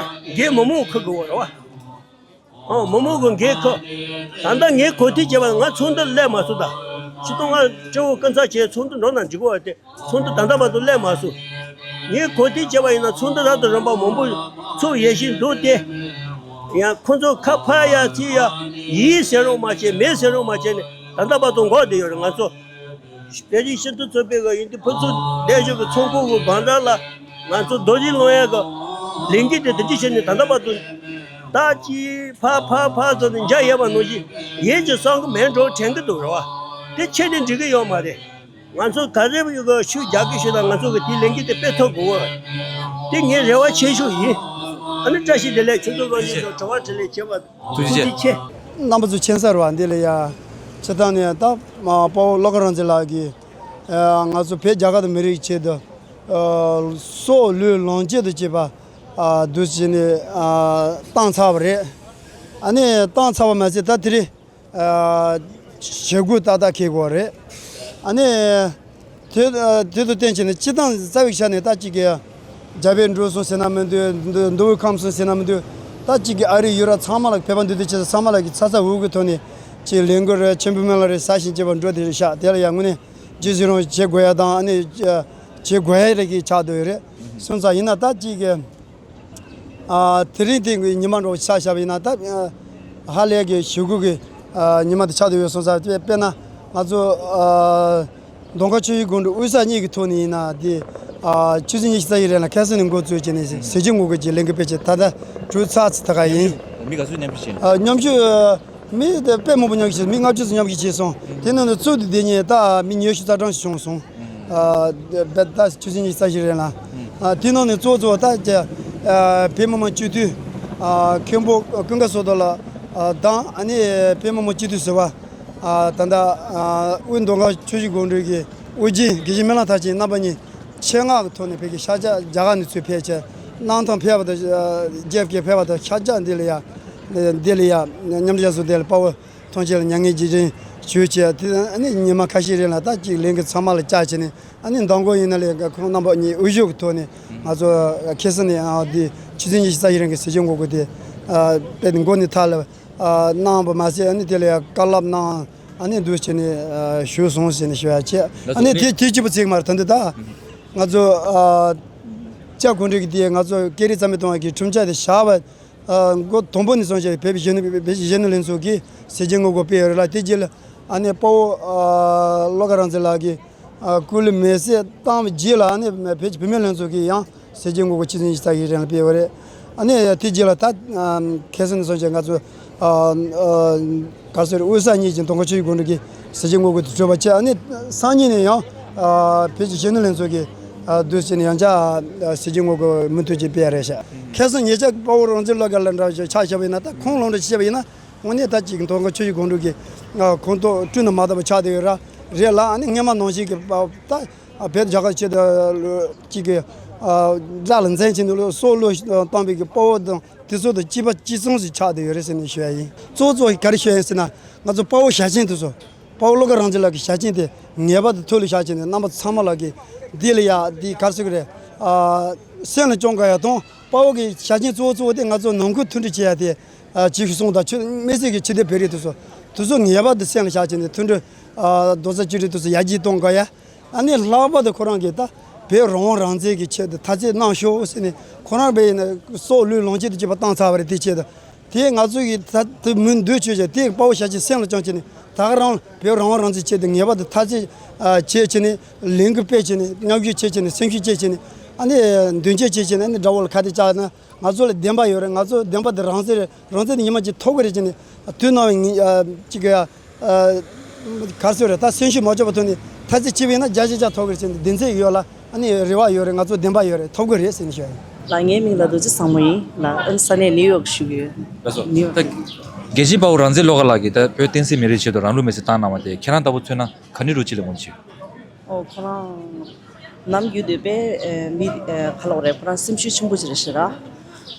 འགན་མི་མང་འཁུར་དགོས་པ་རེད་བ། ཨོ་མི་མང་གི་འགན་འཁུར། ད་ལྟ་ངས་གོ་ཐོས་བྱས་པ་ང་ཚོགས་འདུར་སླེབས་མ་སོང་ད། ཆིག་སྟོང་ལྔ་བཅུ་བོ་སྐུ་ཚབ་བྱས་ཚོགས་འདུ་འགྲོ་ན་འགྲིག་གི་བ་དེ་ཚོགས་འདུ་ད་ལྟ་བར་དུ་སླེབས་མ་སོང་། ངས་གོ་ཐོས་བྱས་པ་ཡིན་ན་ཚོགས་འདུ་རབ་དང་རིམ་པ་མང་པོ་ཚོགས་ཡས་བཞིན་འདུག་སྟེ། ཡང་ཁོ་ཚོ་ཁ་ཕར་ཡ་ཚུར་ཡ་ཡིན་ཟེར་རོགས་མ་བྱས་མེད་ཟེར་རོགས་མ་བྱས་ནས་ད་ལྟ་བར་དུ་འགོར་བསྡད་ཡོད་རེད། ང་ཚོ་བོད་རིགས་སྤྱི་མཐུན་ཚོགས་པའི་གི་ཡིན་དུས་ཕུན་ཚོགས་སྡེ་བཞི་གི་ཚོགས་ཁང་གི་སྒང་ར་ལ་ང་ཚོ་རྡོ་རྗེ་སློང་ཡས་གི་ལས་འགུལ་དེ་དེ་འདྲ་བྱས་ནས་ད་ལྟ་བར་དུ་ད་ཅི་ཕར་ཕར་ཕར་ཚུར་ནས་འཇགས་ཡོད་པ་ནང་བཞིན་ཡིན་གྱི་བསམ་གི་མེད་འགྲོ་དྲན་གི་འདུག་རེད་བ། དེ་ཁྱེད་ནས་འགྲིག་གི་ཡོད་མ་རེད། ང་ཚོ་ག་རེ་ཡོད་གི་ཤུགས་རྒྱག་གི་ཤུགས་དང་ང་ཚོ་གི་དེའི་ལས་འགུལ་དེ་སྤེལ་ཐུབ་དགོས། དེ་ངའི་རེ་བ་ཆེ་ཤོས་ཡིན། ཨ་ནི་བཀྲ་ཤིས་བདེ་ལེགས། ཁྱོད་ཚོ་ལོ་རྒྱུས་དང་དྲི་བ་དྲིས་ལན་བྱེད་པ་ཐུགས་རྗེ་ཆེ། རྣམ་པ་ཚོ་མཁྱེན་གསལ་རེད་བ། འདི་ལ་ཡ་སྤྱིར་བཏང་ནས་ད་དཔའ་བོ་བློ་དགའ་རང་བཙན་ལགས་ཀྱིས་ང་ཚོ་བོད་རྒྱ་གར་དང་མི་རིགས་ཆེད་དུ་སྲོག་བློས་ལོངས་སྤྱོད་དུ་བྱེད་པ་འདུག་བྱས་ནས་བཏང་ཚར་བ་རེད། ཨ་ནི་བཏང་ཚར་བ་མ་ཟད་ད་དེ་རིང་བྱེད་སྒོ་ཏག་ཏག་འཁེལ་དགོས་རེད། ཨ་ནི་དེ་དེ་དང་བསྟུན་བྱས་ནས་སྤྱིར་བཏང་རྩ་བའི་ཆ་ནས་ད་གཅིག་གི་རྒྱ་བལ་འགྲོ་སོང་ཟེར་ན་མི་འདུག་མདོ་དབུས་ཁམས་གསུམ་ཟེར་ན་མི་འདུག་ད་གཅིག་གི་ཨ་རི་ཡུ་རོབ་ཚང་མ་ལ་བོད་པ་འདུས་སྡོད་བྱེད་ས་ཚང་མ་ལ་གི་ཚ་ཚ་འུར་འུར་གི་ཐོག་ནས་ཅིག་ལས་འགུལ་རེ་ཆེན་པོ་མིན་ལ་རེ་ཟ་བཞིན་བྱེད་པ་འགྲོ་དེ་རེད་ཤག་དེ་ལ་ཡང་དངོས་གནས་རྗེས་སུ་རང་བྱེད་དགོས་ཡ་དང་ཨ་ནི་བྱེད་དགོས་ཡ་རེ་གི་ཆགས་བསྡད་ཡོད་རེད། སོང་ཙང་ཡིན་ན་ད་གཅིག་གི་དེ་རིང་དེ་གི་ཉི་མ་འགྲོ་ཆ་བཞག་པ་ཡིན་ན་ད་ཧ་ལས་གི་གཞུག་གུ་གི་ཉི་མ་དེ་ཆགས་བསྡད་ཡོད་སོང་ཙང་དཔེར་ན་ང་ཚོ་མདོ་ཁམས་ཆུ་བཞི་སྒང་དྲུག་དབུས་གཙང་གཉིས་ཀྱི་ཐོག་ནས་ཡིན་ན་དེ་ཆུ་ཚོད་ཉི་ཤུ་རྩ་བཞི་རིང་ལ་ཁ་སང་ནས་འགོ་བཙུགས་བྱས་ནས་ཟས་བཅད་ངོ་རྒོལ་གྱི་ལས་འགུལ་སྤེལ་ཆེད་ད་ལྟ་གྲོལ་ཚར་ཚར་ད་ག་ཡིན། མི་ག་ཚོད་མཉམ་ཞུགས་བྱས་ནས། མཉམ་ཞུགས་མི་དེ་དཔེ་མང་པོ་མཉམ་ཞུགས་བྱས་སོང་། མི་ལྔ་བཅུ་ཙམ་མཉམ་ཞུགས་བྱས་སོང་། དེ་ནང་ནས་གཙོ་དེ་དེ་ཉིད་ད་མི་ཉི་ཤུ་རྩ་གྲངས་ཤིག་བྱུང་སོང་། ད་ཆུ་ཚོད་ཉི་ཤུ་རྩ་བཞི་རིང་ལ། དེ་ནང་ནས་གཙོ་གཙོ་ད་བོད་མི་མང་སྤྱི་འཐུས་མཁན་པོ་ཀུན་དགའ་བསོད་རྡོར་ལགས་དང་ཨ་ནི་བོད་མི་མང་སྤྱི་འཐུས་ཟུར་པ་ད་ལྟ་དབུས་མདོ་ཁམས་ཆུ་བཞི་སྒང་དྲུག་གི་དབུ་འབྱེད་དགེ་བཤེས་སྨོན་ལམ་མཐར་ཕྱིན་རྣམ་པ་གཉིས་ཆེད་མངགས་ཀྱི་ཐོག་ནས་བོད་ཀྱི་ཤར་རྒྱག་རྒྱ་གར་ནས་ཚུར་ཕེབས་བྱས་གནང་སྟངས་ཕེབས་པ་དང་རྒྱལ་ཁབ་ཀྱི་ཕེབས་པ་དང་ཤར་རྒྱག་འདི་ལ་ཡ་འདི་ལ་ཡ་མཉམ་འབྲེལ་རྒྱལ་ཚོགས་འདི་ལ་དཔའ་བོ་ཐོན་སྐྱེད་ལ་མྱ་ངན་རྗེས་དྲན་ཞུས་བྱས་དེ་ཨ་ནི་ཉི་མ་ཁ་ཤས་རིང་ལ་ད་ཅིག་ལས་འགུལ་ཚང་མ་ལ་བཅར་བྱས་ནས་ཨ་ནི་མདང་དགོང་ཡིན་ན་ལས་ཁོང་རྣམ་པ་གཉིས་དབུ་བཞུགས་ཀྱི་ཐོག་ནས་ང་ཚོ་ཁ་སང་ནས་ཨ་འདི་ཆུ་ཚོད་ཉི་ཤུ་རྩ་བཞི་རིང་གི་ཟས་བཅད་ངོ་རྒོལ་དེ་དཔེ་མགོ་ནས་མཐའ་ལ་གནང་བ་མ་ཟད་ཨ་ནི་དེ་ལ་ཡང་བཀའ་སློབ་གནང་ཨ་ནི་འདུག་བྱས་ནས་ཞུས་སོང་ཟེར་ནས་ཞུ་ཡ་བྱས། ཨ་ནི་དེ་དེ་གཅིག་པུ་ཚིག་མ་རེད། ད་འདི་ད་ང་ཚོ་ལྕགས་གོང་འདྲི་གི་དེ་ང་ཚོ་སྐད་རིགས་རྩ་མེད་གཏོང་བ་གི་ཁྲིམས་འཆར་དེ་བཞག་པ། ཨ་འགོ་དང་པོ་ནས་བཟུང་བྱས་བོད་པའི་གཞོན་ནུ་བོད་ཀྱི་གཞོན་ནུ་ལྷན་ཚོགས་ཀྱིས་ཟས་བཅད་ངོ་རྒོལ་སྤེལ་ཡོད་རེད་ལ། དེ་རྗེས་ལ་ཨ་ནེ་དཔའ་བོ་ཨ་བློ་དགའ་རང་བཙན་ལགས་ཀྱིས་ཨ་སྐུ་ལུས་མེར་སྲེག་བཏང་བའི་རྗེས་ལ་ཨ་ནེ་བོད་ཀྱི་བུད་མེད་ལྷན་ཚོགས་ཀྱིས་ཡང་ཟས་བཅད་ངོ་རྒོལ་ཆུ་ཚོད་ཉི་ཤུ་རྩ་བཞི་རིང་ལ་སྤེལ་ཡོད་རེད། ཨ་ནེ་དེ་རྗེས་ལ་ད་ཨ་ཁ་སང་ནས་བཟུང་བྱས་ང་ཚོ་ཨ་ཨ་ག་ཟེར་དབུས་གཙང་གཉིས་ཀྱི་མདོ་ཁམས་ཆུ་བཞི་སྒང་དྲུག་གི་ཟས་བཅད་ངོ་རྒོལ་དེ་གྲུབ་པ་བྱས། ཨ་ནེ་སང་ཉིན་ནས་ཡང་ཨ་བོད་ཀྱི་གཞོན་ནུ་ལྷན་ཚོགས་ཀྱིས་ཨ་བསྡུས་བྱས་ནས་ཡང་བསྐྱར་ཨ་ཟས་བཅད་ངོ་རྒོལ་མུ་མཐུད་ཀྱིས་སྤེལ་ཡ་རེད་ཤག་ཁ་སང་ཉེ་ཆར་དཔའ་བོ་རང་བཙན་བློ་དགའ་ལགས་འདྲ་བ་ཆ་བཞག་པ་ཡིན་ན་ད་ཁོང་ལུང་འདྲེན་བྱས་པ་ཡིན་ན་དངོས་གནས་ད་ཅིག་མདོ་ཁམས་ཆུ་བཞི་སྒང་དྲུག་གི་ཁོངས་གཏོགས་བསྐྲུན་དུ་མ་བཏང་བ་ཆགས་བསྡད་ཡོད་ར་རེད་ལ། ཨ་ནི་སྔོན་མ་ནང་བཞིན་གྱི་ད་བོད་རྒྱ་གར་ཆེད་དུ་ཅིག་གི་དགྲ་ལ་འཛེམ་བྱས་ནས་སྲོག་བློས་བཏང་བའི་གི་དཔའ་བོ་དང་དེ་ཚོ་དང་གཅིག་པ་གཅིག་མཚུངས་སུ་ཆགས་བསྡད་ཡོད་རེད་ཟེར་ནས་ཞུ་ཡ་ཡིན། གཙོ་བོ་གཙོ་བོ་ག་རེ་ཞུ་ཡ་ཡིན་ཟེར་ན་ང་ཚོ་དཔའ་བོ་ཞལ་ཆེམས་དེ་ཚོ། དཔའ་བོ་བློ་དགའ་རང་བཙན་ལགས་ཀྱི་ཞལ་ཆེམས་དེ་ངེས་པར་དུ་ཐུགས་ལ་བཞག་བྱས་ནས་རྣམ་པ་ཚང་མ་ལ་གི་འདི་ལ་ཡ་འདི་ག་རེ་ཟེར་གི་རེད། ཨ་སེམས་ལ་བཅངས་དགོས་ཡ་དང་དཔའ་བོ་གི་ཞལ་ཆེམས་གཙོ་བོ་གཙོ་བོ་དེ་ང་ཚོ་ནང་ཁུལ་མཐུན་སྒྲིལ་བྱེད་ཡ་དེ་ཨ་ཅིག་ཤོད་སོང་དང་ཆོས་དམིགས་བསལ་གྱི་ཕྱི་སྡོད་བོད་རིགས་དེ་ཚོ་དེ་ཚོ་ངེས་པར་དུ་སེམས་ལ་བཞག་བྱས་ནས་མཐུན་སྒྲིལ་ཨ་རྡོག་རྩ་གཅིག་སྒྲིལ་དེ་ཚོ་ཡར་རྒྱས་གཏོང་དགོས་ཡ། ཨ་ནི་ལྷག་པར་དུ་ཁོ་རང་གིས་ད་བོད་རང་དབང་རང་བཙན་གྱི་ཆེད་དུ་ཐ་ཚིག་གནང་ཤོག་ཟེར་ནས་ཁོ་རང་བས་ཡིན་ན་སྲོག་བློས་ལོངས་སྤྱོད་དུ་བྱེད་པ་བཏང་ཚར་བ་རེད། དེའི་ཆེད་དུ་དེ་ང་ཚོ་གིས་ད་དེ་མུ་མཐུད་བྱས་བྱས་དེ་དཔའ་བོ་ཞལ་ཆེམས་སེམས་ལ་བཅངས་བྱས་ནས་ད་ག་རང་བོད་རང་དབང་རང་བཙན་ཆེད་དུ་ངེས་པར་དུ་ཐ་ཚིག་བྱས་བྱས་ནས་ལས་འགུལ་སྤེལ་བྱས་ནས་མཉམ་ཞུགས་བྱས་བྱས་ནས་སེམས་ཤུགས་བསྐྱེད་བྱས་ནས་ཨ་ནི་མདུན་སྐྱོད་བྱས་བྱས་ནས་ཨ་ནི་དགྲ་བོ་ལ་ཁ་གཏད་བཅག་ན། ང་ཚོ་ལ་བདེན་པ་ཡོད་རེད། ང་ཚོ་བདེན་པ་དེ་རང་བཙན་རེད། རང་བཙན་དེ་ཉི་མ་གཅིག་ཐོབ་གི་རེད་ཟེར་ནས་དུས་ནམ་ཡང་ཅིག་ག་རེ་ཟེར་རེད། ད་སེམས་ཤུགས་མ་གཅོག་པ་ཐོག་ནས་ཐ་ཚིག་བྱས་པ་ཡིན་ན་བརྒྱ་ཆ་བརྒྱ་ཐོབ་གི་རེད་ཟེར་ནས་གདེང་ཚོད་ཡོད་ལ་ཨ་ནི་རེ་བ་ཡོད་རེད། ང་ཚོ་བདེན་པ་ཡོད་རེད། ཐོབ་གི་རེད་ཟེར་ནས་ཞུ་ཡ་ཡིན། ལགས་ངའི་མིང་ལ་རྡོ་རྗེ་བཟང་མོ་ཡིན་ལགས། ཨ་ནི་ས་གནས་ནིའུ་ཡོག་བཞུགས་ཡོད། ལགས་སོ། ནིའུ་ཡོག་ད་རྒྱལ་གཅེས་དཔའ་བོ་རང་བཙན་བློ་དགའ་ལགས་ཀྱིས་ད་བོད་བསྟན་སྲིད་མི་རིགས་ཆེད་དུ་རང་ལུས་མེར་སྲེག་བཏང་གནང་བ་དེ་ཁྱེད་རང་ལྟ་བུ་མཚོན་ན་ག་འདྲ་རུ་ཅིག་ལ་ངོམ་ཆེ། ཨོ་ཁོ་རང་ནམ་རྒྱུན་དུ་དཔེ་མི་ག་ལབ་རེད། ཁོ་རང་སེམས་ཤུགས་ཆེན་པོ་ཅིག་རེད་ཤག་ར།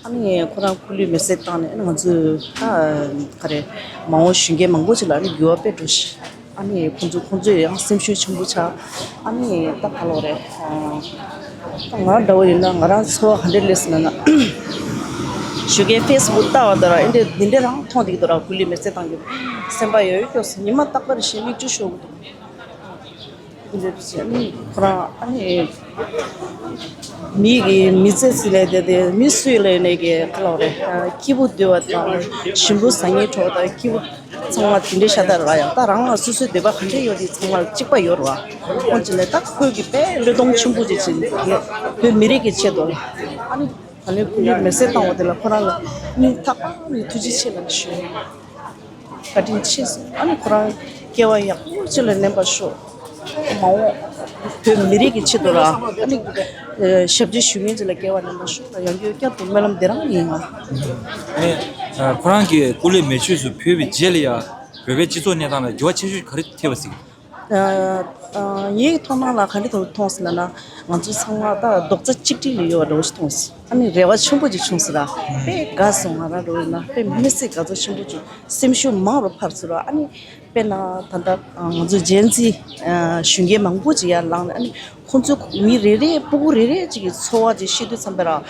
ཨ་ནི་ཁོ་རང་སྐུ་ལུས་མེར་སྲེག་བཏང་ནས་ང་ཚོས་ད་ག་རེ་མ་འོངས་གཞོན་སྐྱེས་མང་པོ་ཅིག་ལ་ཨ་ནི་འགྱུར་བ་དཔེ་འགྲོ་ཤག་ཨ་ནི་ཁོང་ཚོ་ཁོང་ཚོས་ཡང་སེམས་ཤུགས་ཆེན་པོ་ཆགས། ཨ་ནི་ད་ག་ལབ་རེད། ད་ང་འདྲ་བོ་ཡིན་ན་ང་རང་ཚོར་བ་ག་འདྲས་སླེབས་སོང་ན་ཞོགས་ཀས་ཕེ་སི་བུག་ལྟ་བ་དང་ར་ཨེ་འདྲས་འདི་འདྲས་རང་མཐོང་བསྡད་ཀྱི་འདུག་ར། སྐུ་ལུས་མེར་སྲེག་བཏང་གི་སེམས་པ་ཡོད་ཡོད་སྐྱོ་སོང་། ཉི་མ་རྟག་པར་ཞེ་མིག་ཆུ་ཤོར་གི་འདུག་འདི་འདྲས་བྱས་ཨ་ནི་ཁོ་རང་ཨ་ནི་མི་གི་མི་ཚེ་ཟིན་ནས་བསྡད་དེ་མི་སུ་ཡིན་ལ་ཡིན་ནའི་གི་ག་ལབ་རེད། སྐྱིད་པོ་སྡོད་པ་དང་ཞིམ་པོ་ཟ་ངེས་འཕྲོག་དང་སྐྱིད་པོ། ཚང་མ་དེ་འདྲའི་ཤ་སྟག་རེད་ཡ། ད་རང་ལ་སོ་སོའི་འདོད་པ་ག་འདྲས་ཡོད་དེ་ཚང་མ་ལ་གཅིག་པ་ཡོད་རེད་བ། འོན་ཀྱང་ནས་ད་ཁོས་ཀྱི་དཔེ་བློས་གཏོང་ཆེན་པོ་ཅིག་བྱས་ནས་བོད་མི་རིགས་ཀྱི་ཆེད་དུ་ཨ་ནི་ད་ལོའི་སྐུ་ལུས་མེར་སྲེག་བཏང་བ་དེ་ལ་ཁོ་རང་ལ་སྙིང་ཐག་པ་ནས་ཐུགས་རྗེ་ཆེ་ལབ་ཞུ། བཀའ་དྲིན་ཆེ་ཟེར། ཨ་ནི་ཁོ་རང་སྐྱེ་བ་ཡག་པོ་ཅིག་ལ་ལེན་པར་ཤོག་མ་འོངས་ བོད་མི་རིགས་ཀྱི་ཆེད་དུ་ར་ཨ་ནི་ཞབས་ཕྱི་ཞུ་མཁན་ཅིག་ལ་སྐྱེ་བ་ནས་མ་ཤོག་ལ་ཡང་བསྐྱར་བསྐྱར་དུ་སྨོན་ལམ་འདེབས་རང་ཡིན་ང་། ཨ་ནི་ཁོ་རང་གིས་སྐུ་ལས་མེ་མཆོད་སུ་ཕེབས་པའི་རྗེས་ལ་ཡང་བོད་པའི་སྤྱི་ཚོགས་གནས་སྟངས་ལ་འགྱུར་བ་ཆེ་ཤོས་ག་རེ་ཐེབས་པ་ཟིན། ངའི་མཐོང་སྣང་ལ་ག་འདྲ་མཐོང་སོང་ལབ་ན། ང་ཚོ་ཚང་མ་ད་རྡོག་རྩ་གཅིག་སྒྲིལ་ལ་ཡོད་པ་འདྲ་བོ་ཞིག་མཐོང་སོང་། ཨ་ནི་རེ་བ་ཆེན་པོ་ཅིག་བྱུང་སོང་ར། དཔེ་དགའ་སོང་། ང་རང་རོལ་ན་དཔེ་མི་སྲིད་དགའ་ཚོར་ཆེན་པོ་བྱུང་། སེམས་ཤུགས་མང་རུ་འཕར་སོང་ར། ཨ་ནི་དཔེར་ན་ད་ལྟ་ང་ཚོ་ཇེན་ཛི་གཞོན་སྐྱེས་མང་པོ་ཅིག་ཡར་ལངས་ནས། ཨ་ནི་ཁོང་ཚོ་མི་རེ་རེ་སྤུ་གུ་རེ་རེ་ཅིག་གི་ཚོར་བ་ཅིག་བཤད་དུས་ཙམ་པ་ར།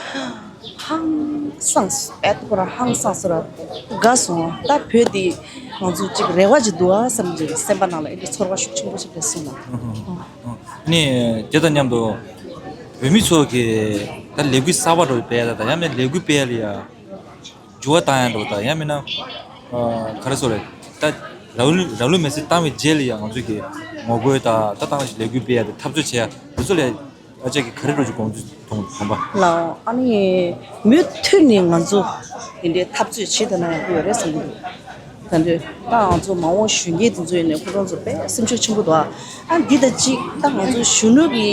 ཧང་སངས་སོང་། ཨེ་ཏོ་ཁོ་རང་ཧང་སངས་སོང་ར། དགའ་སོང་། ད་བོད་འདི་ང་ཚོ་ཅིག་རེ་བ་ཅིག་འདུག་ཨ་བསམ་གྱི་སེམས་པ་ནང་ལ་ཨེ་འདྲ་ཚོར་བ་ཤུགས་ཆེན་པོ་ཞིག་སླེབས་སོང་ལ། ནི་དེ་དང་མཉམ་དུ་བོད་མི་ཚོ་གི་ད་ལས་འགུལ་གསར་པ་འགྲོ་སྤེལ་ཡ་ད་ཡང་མིན་ལས་འགུལ་སྤེལ་ཡ་ལ་ཡ་འགྱུར་བ་བཏང་ཡ་འགྲོ་ད་ཡང་མིན་ན་ག་རེ་ཟེར་རེད། ད་རང་ལུས་རང་ལུས་མེར་སྲེག་བཏང་བའི་རྗེས་ལ་ཡ་ང་ཚོ་གི་ངོ་རྒོལ་ད་ད་བཏང་ཞིག་ལས་འགུལ་སྤེལ་ཡ་དེ་འཐབ་རྩོད་བྱེད་ཡ་དེ་ཚོ་ལས། ཨ་ཅག་གིས་ག་རེ་འགྲོ་ཅིག་དགོངས་ཚུལ་མཐོང་དགོངས་པ། ལའོ། ཨ་ནི་མུ་མཐུད་ནས་ང་ཚོ་དེ་འདྲའི་འཐབ་རྩོད་བྱེད་ཐུབ་ན་ཡག་པོ་ཡོད་རེད་བསམ་གྱི་འདུག་ད་འདོད་ད་ང་ཚོ་མ་འོངས་གཞོན་སྐྱེས་དེ་ཚོ་ཡིན་ནའི་ཁོ་རང་ཚོ་དཔེ་སེམས་ཤུགས་ཆེན་པོ་འདུག་ཨ་འདི་ད་ཅིག་ད་ང་ཚོ་གཞོན་ནུ་གི་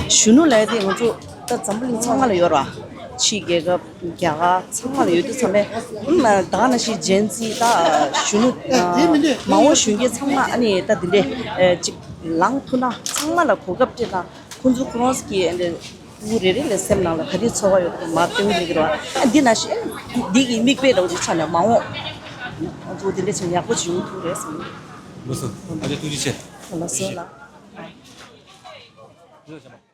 གཞོན་ནུ་ལབ་ཡ་དེ་ང་ཚོ་ད་འཛམ་བུ་གླིང་ཚང་མ་ལ་ཡོད་རེད་བ། ཕྱིའི་རྒྱལ་ཁབ་རྒྱ་གར་ཚང་མ་ལ་ཡོད་དུས་ཙམ་པས་ད་ག་ནང་བཞིན་ཇེན་ཛི་ད་གཞོན་ནུ་མ་འོངས་གཞོན་སྐྱེས་ཚང་མ་ཨ་ནི་ད་འདི་འདྲའི་ཅིག་ལངས་ཐུབ་ན་ཚང་མ་ལ་གོ་སྐབས་སྤྲད་ན། ཁོང་ཚོ་ཁོ་རང་ཚོ་གི་ཨ་ནི་སྤུ་གུ་རེ་རེ་ལ་སེམས་ནང་ལ་ག་དུས་ཚོར་བ་ཡོད་པ་མ་སྟོན་གྱི་རེད་བ། ཨ་འདི་ནང་བཞིན་འདི་གི་མིག་དཔེ་འདྲ་བོ་ཅིག་ཆགས་ནས་མ་འོངས་ང་ཚོ་འདི་འདྲ་ཅིག་ཡག་པོ་ཅིག་ཡོང་ཐུབ་རེད་བསམ། ལགས་སོ། ཨ་ཅག་ཐུགས་རྗེ་ཆེ། ལགས་སོ་ལགས།